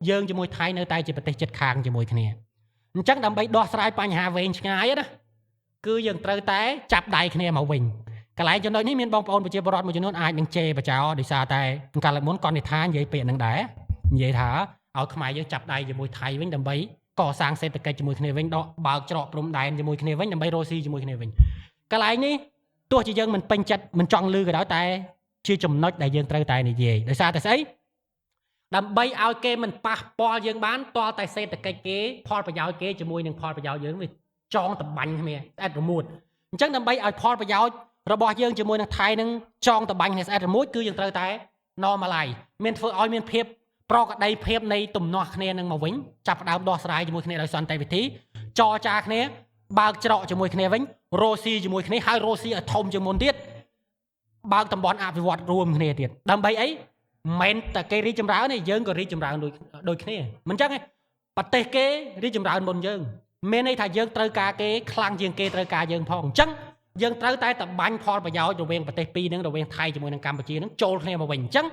យើងជាមួយថៃនៅតែជាប្រទេសជិតខាងជាមួយគ្នាអញ្ចឹងដើម្បីដោះស្រាយបញ្ហាវែងឆ្ងាយណាគឺយើងត្រូវតែចាប់ដៃគ្នាមកវិញកន្លែងចំណុចនេះមានបងប្អូនប្រជាពលរដ្ឋមួយចំនួនអាចនឹងជេរបចោដោយសារតែកាលមុនកនិដ្ឋានិយាយពាក្យហ្នឹងដែរនិយាយថាឲ្យខ្មែរយើងចាប់ដៃជាមួយថៃវិញដើម្បីកសាងសេដ្ឋកិច្ចជាមួយគ្នាវិញដកបើកច្រកព្រំដែនជាមួយគ្នាវិញដើម្បីរកស៊ីជាមួយគ្នាវិញកន្លែងនេះទោះជាយើងមិនពេញចិត្តមិនចង់ឮក៏ដោយតែជាចំណុចដែលយើងត្រូវតែនិយាយដោយសារតែស្អីដើម្បីឲ្យគេមិនប៉ះពាល់យើងបានទាល់តែសេដ្ឋកិច្ចគេផលប្រយោជន៍គេជាមួយនឹងផលប្រយោជន៍យើងវាចងតបាញ់គ្នាស្អិតរមួតអញ្ចឹងដើម្បីឲ្យផលប្រយោជន៍របស់យើងជាមួយនឹងថៃនឹងចងតបាញ់គ្នាស្អិតរមួតគឺយើងត្រូវតែ normalize មានធ្វើឲ្យមានភាពប្រក្រតីភាពនៃទំនាស់គ្នានឹងមកវិញចាប់ផ្ដើមដោះស្រាយជាមួយគ្នាដោយសន្តិវិធីចរចាគ្នាបើកច្រកជាមួយគ្នាវិញរ៉ូស៊ីជាមួយគ្នាហើយរ៉ូស៊ីឲ្យធំជាងមុនទៀតបើកតំបន់អភិវឌ្ឍរួមគ្នាទៀតដើម្បីអីមិនតែគេរីកចម្រើនទេយើងក៏រីកចម្រើនដូចគ្នាមិនចឹងទេប្រទេសគេរីកចម្រើនមុនយើងមានន័យថាយើងត្រូវការគេខ្លាំងជាងគេត្រូវការយើងផងអញ្ចឹងយើងត្រូវតែតបាញ់ផលប្រយោជន៍រវាងប្រទេសពីរហ្នឹងរវាងថៃជាមួយនឹងកម្ពុជាហ្នឹងចូលគ្នាមកវិញអញ្ចឹង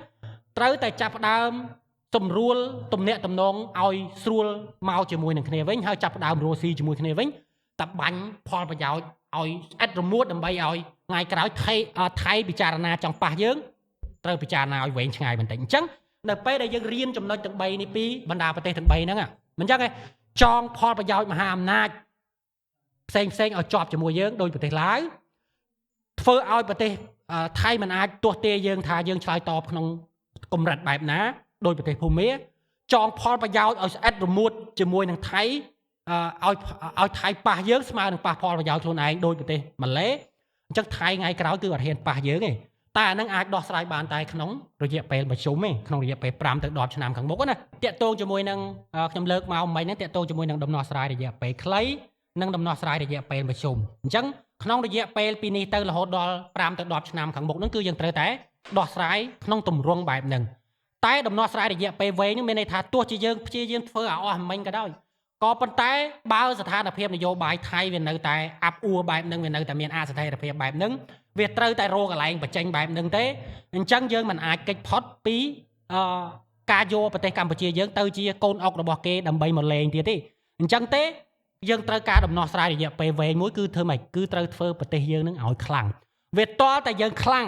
ត្រូវតែចាប់ផ្ដើមសម្រួលទំនាក់ទំនងឲ្យស្រួលមកជាមួយនឹងគ្នាវិញហើយចាប់ផ្ដើមរស់ស៊ីជាមួយគ្នាវិញតបាញ់ផលប្រយោជន៍ឲ្យស្អិតរមួតដើម្បីឲ្យថ្ងៃក្រោយថៃពិចារណាចង់ប៉ះយើងត្រូវពិចារណាឲ្យវែងឆ្ងាយបន្តិចអញ្ចឹងនៅពេលដែលយើងរៀនចំណុចទាំង3នេះពីបណ្ដាប្រទេសទាំង3ហ្នឹងមិនអញ្ចឹងទេចងផលប្រយោជន៍មហាអំណាចផ្សេងផ្សេងឲ្យជាប់ជាមួយយើងដោយប្រទេសឡាវធ្វើឲ្យប្រទេសថៃមិនអាចទោះទេយើងថាយើងឆ្លើយតបក្នុងកម្រិតបែបណាដោយប្រទេសភូមាចងផលប្រយោជន៍ឲ្យស្អិតរមួតជាមួយនឹងថៃឲ្យថៃប៉ះយើងស្មើនឹងប៉ះផលប្រយោជន៍ខ្លួនឯងដោយប្រទេសម៉ាឡេអញ្ចឹងថៃថ្ងៃក្រោយគឺអត់ហ៊ានប៉ះយើងទេតែអានឹងអាចដោះស្រាយបានតែក្នុងរយៈពេលប្រជុំទេក្នុងរយៈពេល5ទៅ10ឆ្នាំខាងមុខណាតាក់ទងជាមួយនឹងខ្ញុំលើកមកមិញហ្នឹងតាក់ទងជាមួយនឹងដំណោះស្រាយរយៈពេលខ្លីនិងដំណោះស្រាយរយៈពេលប្រជុំអញ្ចឹងក្នុងរយៈពេលពីនេះទៅរហូតដល់5ទៅ10ឆ្នាំខាងមុខហ្នឹងគឺយើងត្រូវតែដោះស្រាយក្នុងទម្រង់បែបហ្នឹងតែដំណោះស្រាយរយៈពេលវែងហ្នឹងមានន័យថាទោះជាយើងព្យាយាមធ្វើឲ្យអស់មិញក៏ដោយក៏ប៉ុន្តែបើស្ថានភាពនយោបាយថៃវានៅតែអាប់អួរបែបហ្នឹងវានៅតែមានអស្ថិរភាពបែបហ្នឹងវាត្រូវតែរកកន្លែងបញ្ចេញបែបហ្នឹងទេអញ្ចឹងយើងមិនអាចគេចផុតពីការយកប្រទេសកម្ពុជាយើងទៅជាកូនអុករបស់គេដើម្បីមកលេងទៀតទេអញ្ចឹងទេយើងត្រូវការដំណោះស្រាយរយៈពេលវែងមួយគឺធ្វើម៉េចគឺត្រូវធ្វើប្រទេសយើងនឹងឲ្យខ្លាំងវាទាល់តែយើងខ្លាំង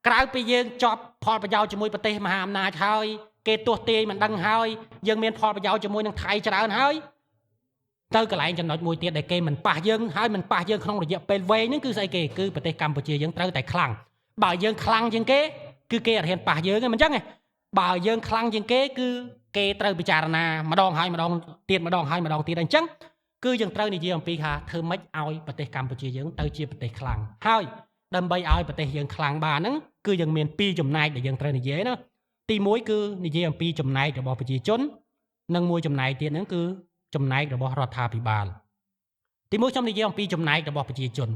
ក្រៅពីយើងជាប់ផលប្រយោជន៍ជាមួយប្រទេសមហាអំណាចហើយគេទោះទាយមិនដឹងហើយយើងមានផលប្រយោជន៍ជាមួយនឹងថៃច្រើនហើយទៅកន្លែងចំណុចមួយទៀតដែលគេមិនប៉ះយើងហើយមិនប៉ះយើងក្នុងរយៈពេលវែងហ្នឹងគឺស្អីគេគឺប្រទេសកម្ពុជាយើងត្រូវតែខ្លាំងបើយើងខ្លាំងជាងគេគឺគេអត់ហ៊ានប៉ះយើងទេមិនចឹងទេបើយើងខ្លាំងជាងគេគឺគេត្រូវពិចារណាម្ដងហើយម្ដងទៀតម្ដងហើយម្ដងទៀតអញ្ចឹងគឺយើងត្រូវនិយាយអំពីថាធ្វើម៉េចឲ្យប្រទេសកម្ពុជាយើងទៅជាប្រទេសខ្លាំងហើយ ដើម្បីឲ្យប្រទេសយើងខ្លាំងបានហ្នឹងគឺយើងមានពីរចំណែកដែលយើងត្រូវនិយាយណាទី1គឺនិយាយអំពីចំណែករបស់ប្រជាជននិងមួយចំណែកទៀតហ្នឹងគឺចំណែករបស់រដ្ឋាភិបាលទី1ខ្ញុំនិយាយអំពីចំណែករបស់ប្រជាជន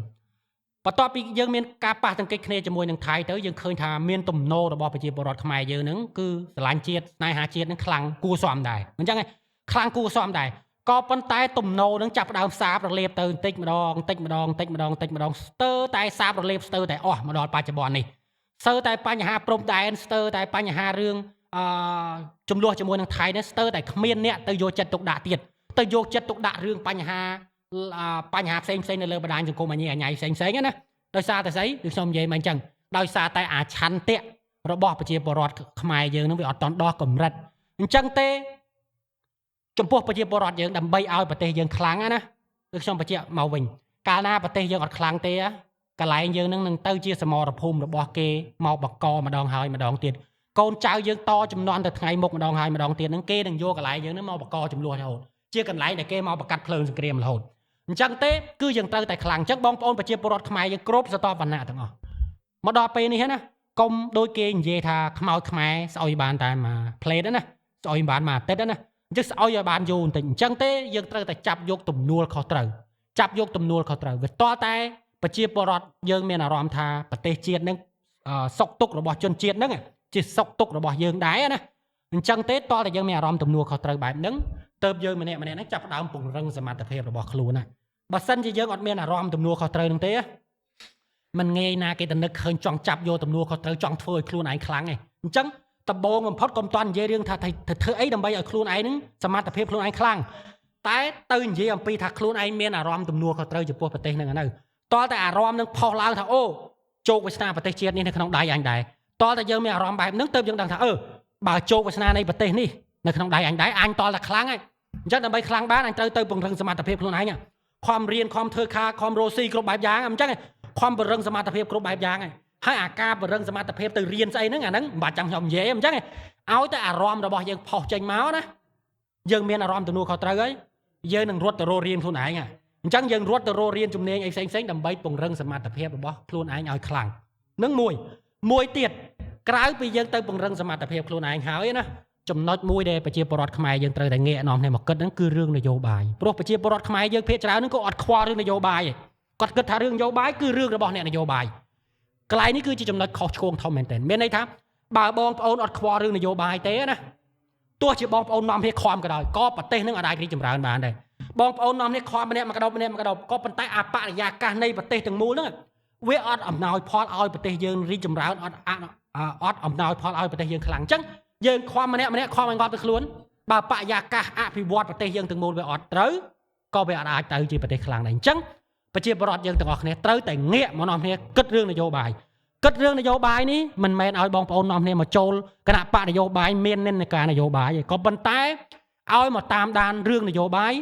បន្ទាប់ពីយើងមានការប៉ះទង្គិចគ្នាជាមួយនឹងថៃទៅយើងឃើញថាមានទំនោររបស់ប្រជាពលរដ្ឋខ្មែរយើងហ្នឹងគឺស្រឡាញ់ជាតិស្នេហាជាតិហ្នឹងខ្លាំងគួរសមដែរអញ្ចឹងខ្លាំងគួរសមដែរក៏ប៉ុន្តែទំនោរនឹងចាប់ផ្ដើមសាបរលាបទៅបន្តិចម្ដងបន្តិចម្ដងបន្តិចម្ដងបន្តិចម្ដងស្ទើរតែសាបរលាបស្ទើរតែអស់មកដល់បច្ចុប្បន្ននេះស្ទើរតែបញ្ហាព្រំដែនស្ទើរតែបញ្ហារឿងចំនួនជាមួយនឹងថៃនេះស្ទើរតែគ្មានអ្នកទៅយកចិត្តទុកដាក់ទៀតទៅយកចិត្តទុកដាក់រឿងបញ្ហាផ្សេងផ្សេងនៅលើបណ្ដាញសង្គមអញញ៉ៃផ្សេងផ្សេងណាដោយសារតែស្អីដូចខ្ញុំនិយាយមកអញ្ចឹងដោយសារតែអាឆន្ទៈរបស់ប្រជាពលរដ្ឋខ្មែរយើងនឹងវាអត់តន់ដោះកម្រិតអញ្ចឹងទេចំពោះប្រជាពលរដ្ឋយើងដើម្បីឲ្យប្រទេសយើងខ្លាំងណាគឺខ្ញុំបញ្ជាក់មកវិញកាលណាប្រទេសយើងអត់ខ្លាំងទេកន្លែងយើងនឹងទៅជាសមរភូមិរបស់គេមកបកកម្ដងហើយម្ដងទៀតកូនចៅយើងតចំនួនទៅថ្ងៃមុខម្ដងហើយម្ដងទៀតនឹងគេនឹងយកកន្លែងយើងនឹងមកបកចំនួនរហូតជាកន្លែងដែលគេមកបកាត់ភ្លើងសង្គ្រាមរហូតអញ្ចឹងទេគឺយើងត្រូវតែខ្លាំងអញ្ចឹងបងប្អូនប្រជាពលរដ្ឋខ្មែរយើងគ្រប់ស្រទាប់វណ្ណៈទាំងអស់មកដល់ពេលនេះណាកុំដូចគេនិយាយថាខ្មោចខ្មែរស្អុយបានតែមួយផ្លេតណាស្អុយបានមួយអាទិត្យណាអញ្ចឹងស្អុយឲ្យបានយូរបន្តិចអញ្ចឹងទេយើងត្រូវតែចាប់យកទំនួលខុសត្រូវចាប់យកទំនួលខុសត្រូវវាតតែប្រជាពលរដ្ឋយើងមានអារម្មណ៍ថាប្រទេសជាតិនឹងសុខទុក្ខរបស់ជនជាតិនឹងជាសុខទុក្ខរបស់យើងដែរណាអញ្ចឹងទេតតែយើងមានអារម្មណ៍ទំនួលខុសត្រូវបែបហ្នឹងទៅយើងម្នាក់ម្នាក់ហ្នឹងចាប់ផ្ដើមពង្រឹងសមត្ថភាពរបស់ខ្លួនណាបើសិនជាយើងអត់មានអារម្មណ៍ទំនួលខុសត្រូវនឹងទេมันងាយណាគេទៅនឹកឃើញចង់ចាប់យកទំនួលខុសត្រូវចង់ធ្វើឲ្យខ្លួនឯងខ្លាំងឯងអញ្ចឹងដំបូងបំផុតកុំតន់និយាយរឿងថាធ្វើអីដើម្បីឲ្យខ្លួនឯងហ្នឹងសមត្ថភាពខ្លួនឯងខ្លាំងតែទៅនិយាយអំពីថាខ្លួនឯងមានអារម្មណ៍ទំនួលខុសត្រូវចំពោះប្រទេសហ្នឹងនៅតើតែអារម្មណ៍នឹងផុសឡើងថាអូជោគវាសនាប្រទេសជាតិនេះនៅក្នុងដៃអញដែរតើតែយើងមានអារម្មណ៍បែបហ្នឹងទៅយើងដឹងថាបើជោគវាសនានៃប្រទេសនេះនៅក្នុងដៃអញដែរអញតតែខ្លាំងហើយអញ្ចឹងដើម្បីខ្លាំងបានអញត្រូវទៅពង្រឹងសមត្ថភាពខ្លួនឯងខំរៀនខំធ្វើការខំរស់ស៊ីគ្រប់បែបយ៉ាងអញ្ចឹងខំពង្រឹងសមត្ថភាពគ្រប់បែបយ៉ាងហើយអាការពង្រឹងសមត្ថភាពទៅរៀនស្អីហ្នឹងអាហ្នឹងមិនបាច់ចាំខ្ញុំនិយាយអញ្ចឹងឲ្យតែអារម្មណ៍របស់យើងផុសចេញមកណាយើងមានអារម្មណ៍ទំនួលខុសត្រូវហើយយើងនឹងរត់ទៅរករៀនខ្លួនឯងអញ្ចឹងយើងរត់ទៅរករៀនជំនាញអីផ្សេងៗដើម្បីពង្រឹងសមត្ថភាពរបស់ខ្លួនឯងឲ្យខ្លាំងនឹងមួយទៀតក្រៅពីយើងទៅពង្រឹងសមត្ថភាពខ្លួនឯងហើយណាចំណុចមួយដែលប្រជាពលរដ្ឋខ្មែរយើងត្រូវតែងាកនាំគ្នាមកគិតហ្នឹងគឺរឿងនយោបាយព្រោះប្រជាពលរដ្ឋខ្មែរយើងភាគច្រើនហ្នឹងក៏អត់ខ្វល់រឿងនយោបាយទេគាត់គិតថារឿងនយោបាយគឺរឿងរបស់អ្នកនយោបាយកន្លែងនេះគឺជាចំណុចខុសឆ្គងធំមែនទែនមានន័យថាបើបងប្អូនអត់ខ្វល់រឿងនយោបាយទេណាទោះជាបងប្អូននាំគ្នាខំក៏ដោយក៏ប្រទេសនឹងអាចរីកចម្រើនបានដែរបងប្អូននាំគ្នាខំម្នាក់មកកដោបម្នាក់មកកដោបក៏ប៉ុន្តែអបរិយាកាសនៃប្រទេសទាំងមូលហ្នឹងវាអត់អំណោយផលឲ្យប្រទេសយើងរីកចម្រើនអត់អំណោយផលឲ្យប្រទេសយើងខ្លាំងអញ្ចឹងយើងខំម្នាក់ម្នាក់ខំឲ្យងាប់ទៅខ្លួនបើបរិយាកាសអភិវឌ្ឍប្រទេសយើងទាំងមូលវាអត់ត្រូវក៏វាអត់អាចទៅជាប្រទេសខ្លាំងដែរអញ្ចឹងប្រជាពលរដ្ឋយើងទាំងអស់គ្នាត្រូវតែងាកមកនាំគ្នាគិតរឿងនយោបាយគិតរឿងនយោបាយនេះមិនមែនឲ្យបងប្អូននាំគ្នាមកចូលគណៈបកនយោបាយមាននិន្នាការនយោបាយទេក៏ប៉ុន្តែឲ្យមកតាមដានរឿងនយោបាយ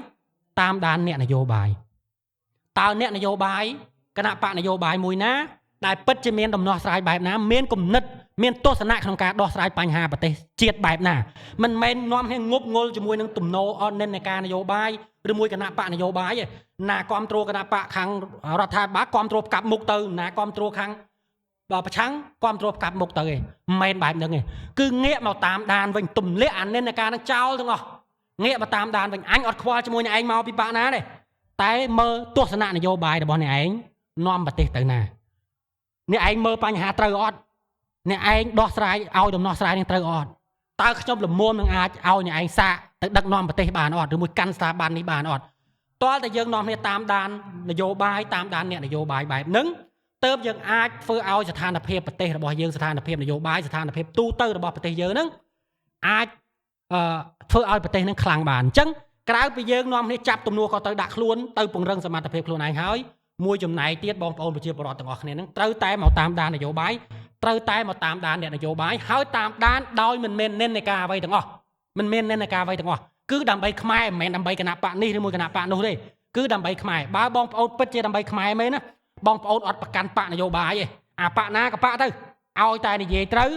តាមដានអ្នកនយោបាយតើអ្នកនយោបាយគណៈបកនយោបាយមួយណាដែលពិតជាមានដំណោះស្រាយបែបណាមានគំនិតមានទស្សនៈក្នុងការដោះស្រាយបញ្ហាប្រទេសជាតិបែបណាមិនមែននាំគ្នាងប់ងល់ជាមួយនឹងទំនោរអត់និន្នាការនយោបាយឬមួយគណៈបកនយោបាយឯណាគ្រប់គ្រងគណៈបកខាងរដ្ឋាភិបាលគ្រប់គ្រងផ្កាប់មុខទៅណាគ្រប់គ្រងខាងបើប្រឆាំងគ្រប់គ្រងផ្កាប់មុខទៅឯងមិនមែនបែបហ្នឹងទេគឺងាកមកតាមដានវិញទម្លាក់អានិន្នាការហ្នឹងចោលទាំងអស់ងាកមកតាមដានវិញអញអត់ខ្វល់ជាមួយអ្នកឯងមកពីបកណាទេតែមើលទស្សនៈនយោបាយរបស់អ្នកឯងនាំប្រទេសទៅណាអ្នកឯងមើលបញ្ហាត្រូវអត់អ្នកឯងដោះស្រាយឲ្យដំណោះស្រាយនឹងត្រូវអត់តើខ្ញុំលមុំនឹងអាចឲ្យអ្នកឯងសាកទៅដឹកនាំប្រទេសបានអត់ឬមួយកាន់ស្ថាប័ននេះបានអត់ទាល់តែយើងនាំគ្នាតាមដាននយោបាយតាមដានអ្នកនយោបាយបែបហ្នឹងទើបយើងអាចធ្វើឲ្យស្ថានភាពប្រទេសរបស់យើងស្ថានភាពនយោបាយស្ថានភាពទូទៅរបស់ប្រទេសយើងហ្នឹងអាចធ្វើឲ្យប្រទេសហ្នឹងខ្លាំងបានអញ្ចឹងក្រៅពីយើងនាំគ្នាចាប់ទំនួលខុសត្រូវដាក់ខ្លួនទៅពង្រឹងសមត្ថភាពខ្លួនឯងហើយមួយចំណែកទៀតបងប្អូនប្រជាពលរដ្ឋទាំងអស់គ្នាហ្នឹងត្រូវតែមកតាមដាននយោបាយត្រូវតែមកតាមដានអ្នកនយោបាយហើយតាមដានដោយមិនមាននិន្នាការអ្វីទាំងអស់មិនមាននិន្នាការអ្វីទាំងអស់គឺដើម្បីខ្មែរមិនមែនដើម្បីគណៈបកនេះឬមួយគណៈបកនោះទេគឺដើម្បីខ្មែរបើបងប្អូនពិតជាដើម្បីខ្មែរមែនណាបងប្អូនអត់ប្រកាន់បកនយោបាយទេអាបកណាក៏បកទៅឲ្យតែនិយាយត្រូវ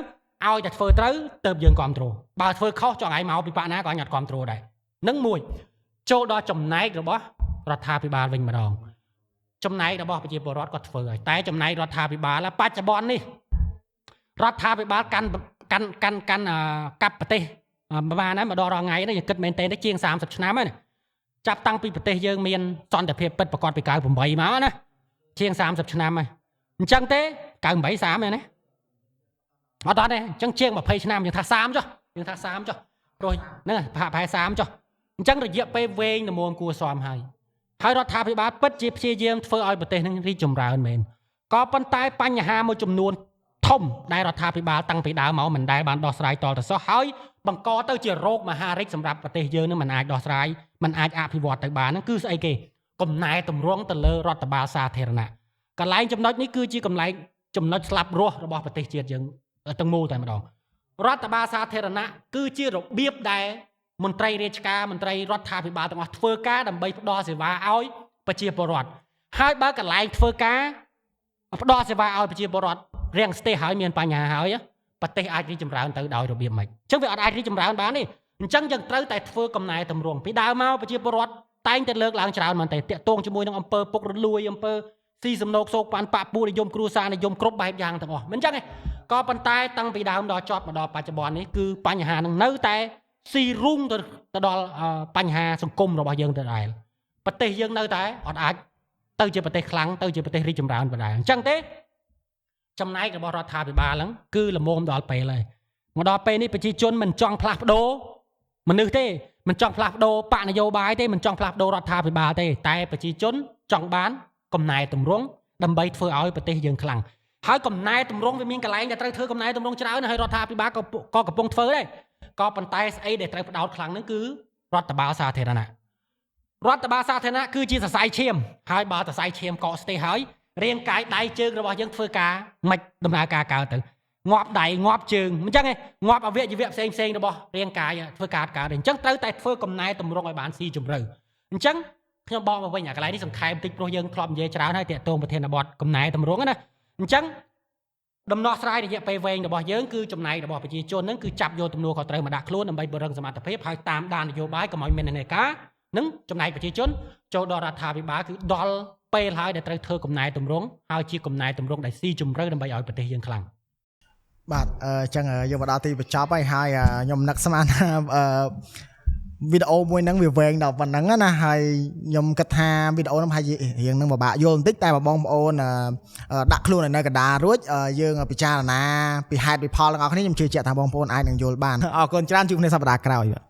ឲ្យតែធ្វើត្រូវទៅយើងគ្រប់គ្រងបើធ្វើខុសចង់ឲ្យមកពីបកណាក៏អញអត់គ្រប់គ្រងដែរនឹងមួយចូលដល់ចំណែករបស់រដ្ឋាភិបាលវិញម្ដង ចំណែករបស់ប្រជាពលរដ្ឋគាត់ធ្វើហើយតែចំណែករដ្ឋាភិបាលបច្ចុប្បន្ននេះរដ្ឋាភិបាលកាន់កាន់កាន់កាន់កាប់ប្រទេសប្រហែលណាមកដល់រាល់ថ្ងៃនេះយើងគិតមែនទេជាង30ឆ្នាំហើយចាប់តាំងពីប្រទេសយើងមានសន្តិភាពពិតប្រាកដពី98មកណាជាង30ឆ្នាំហើយអញ្ចឹងទេ98 30ហ្នឹងណាអត់ដល់ទេអញ្ចឹងជាង20ឆ្នាំយើងថា30ចុះយើងថា30ចុះព្រោះហ្នឹងប្រហែល30ចុះអញ្ចឹងរយៈពេលវែងល្មមគួរសមហើយហើយរដ្ឋាភិបាលពិតជាព្យាយាមធ្វើឲ្យប្រទេសនឹងរីកចម្រើនមែនក៏ប៉ុន្តែបញ្ហាមួយចំនួនធំដែលរដ្ឋាភិបាលតាំងពីដើមមកមិនដែលបានដោះស្រាយតទៅសោះហើយបង្កទៅជារោគមហារីកសម្រាប់ប្រទេសយើងនឹងមិនអាចដោះស្រាយមិនអាចអភិវឌ្ឍទៅបានហ្នឹងគឺស្អីគេកំណែតម្រង់ទៅលើរដ្ឋបាលសាធារណៈកន្លែងចំណុចនេះគឺជាកន្លែងចំណុចស្លាប់រស់របស់ប្រទេសជាតិយើងទាំងមូលតែម្ដងរដ្ឋបាលសាធារណៈគឺជារបៀបដែលមន្ត្រីរាជការមន្ត្រីរដ្ឋាភិបាលទាំងអស់ធ្វើការដើម្បីផ្ដល់សេវាឲ្យប្រជាពលរដ្ឋហើយបើកន្លែងធ្វើការផ្ដល់សេវាឲ្យប្រជាពលរដ្ឋរាំងស្ទះហើយមានបញ្ហាហើយប្រទេសអាចរីកចម្រើនទៅដោយរបៀបម៉េចអញ្ចឹងវាអត់អាចរីកចម្រើនបានទេអញ្ចឹងយើងត្រូវតែធ្វើកំណែតម្រង់ពីដើមមកប្រជាពលរដ្ឋតែងតែលើកឡើងច្រើនមែនទេតាក់ទងជាមួយនឹងអំពើពុករលួយអំពើស៊ីសំណូកសោកប៉ាន់បាក់ពួកនិយមគ្រួសារនិយមគ្រប់បែបយ៉ាងទាំងអស់មិនអញ្ចឹងទេក៏ប៉ុន្តែតាំងពីដើមដល់ចប់មកដល់បច្ចុប្បន្ននេះគឺបញ្ហានឹងនៅតែស៊ីរុងទៅដល់បញ្ហាសង្គមរបស់យើងទៅដែរប្រទេសយើងនៅតែអត់អាចទៅជាប្រទេសខ្លាំងទៅជាប្រទេសរីកចម្រើនបណ្ដែរអញ្ចឹងទេចំណែករបស់រដ្ឋាភិបាលហ្នឹងគឺល្មមដល់ពេលហើយមកដល់ពេលនេះប្រជាជនមិនចង់ផ្លាស់ប្ដូរមនុស្សទេមិនចង់ផ្លាស់ប្ដូរបកនយោបាយទេមិនចង់ផ្លាស់ប្ដូររដ្ឋាភិបាលទេតែប្រជាជនចង់បានកំណែតម្រង់ដើម្បីធ្វើឲ្យប្រទេសយើងខ្លាំងហើយកំណែតម្រង់វាមានកន្លែងដែលត្រូវធ្វើកំណែតម្រង់ច្រើនហើយរដ្ឋាភិបាលក៏កំពុងធ្វើដែរក៏ប៉ុន្តែស្អីដែលត្រូវផ្ដោតខ្លាំងហ្នឹងគឺរដ្ឋបាលសាធារណៈរដ្ឋបាលសាធារណៈគឺជាសរសៃឈាមហើយបើសរសៃឈាមកកស្ទះហើយរាងកាយដៃជើងរបស់យើងធ្វើការមិនដំណើរការកើតទៅងាប់ដៃងាប់ជើងអញ្ចឹងឯងងាប់អវយវៈផ្សេងផ្សេងរបស់រាងកាយធ្វើការកើតអញ្ចឹងត្រូវតែធ្វើកំណែតម្រង់ឲ្យបានស៊ីជម្រៅអញ្ចឹងខ្ញុំបកមកវិញអាកន្លែងនេះសង្ខេបបន្តិចព្រោះយើងធ្លាប់និយាយច្រើនហើយតាក់ទងប្រធានបទកំណែតម្រង់ណាអញ្ចឹងដំណោះស្រាយរយៈពេលវែងរបស់យើងគឺចំណែករបស់ប្រជាជនហ្នឹងគឺចាប់យកទំនួលខុសត្រូវមកដាក់ខ្លួនដើម្បីពង្រឹងសមត្ថភាពហើយតាមដាននយោបាយកុំឲ្យមាននិន្នាការនិងចំណែកប្រជាជនចូលដល់រដ្ឋាភិបាលគឺដល់ពេលហើយដែលត្រូវធ្វើកំណែតម្រង់ហើយជាកំណែតម្រង់ដែលស៊ីជម្រៅដើម្បីឲ្យប្រទេសយើងខ្លាំងបាទអញ្ចឹងយើងមកដល់ទីបញ្ចប់ហើយហើយខ្ញុំនឹកស្មានថាវីដេអូមួយហ្នឹងវាវែងដល់ប៉ុណ្ណឹងណាហើយខ្ញុំគិតថាវីដេអូហ្នឹងប្រហែលជារៀងនឹងពិបាកយល់បន្តិចតែបងប្អូនដាក់ខ្លួននៅកណ្ដាលរួចយើងពិចារណាពីហេតុពីផលទាំងអស់គ្នាខ្ញុំជឿជាក់ថាបងប្អូនអាចនឹងយល់បានអរគុណច្រើនជួបគ្នាសប្តាហ៍ក្រោយ។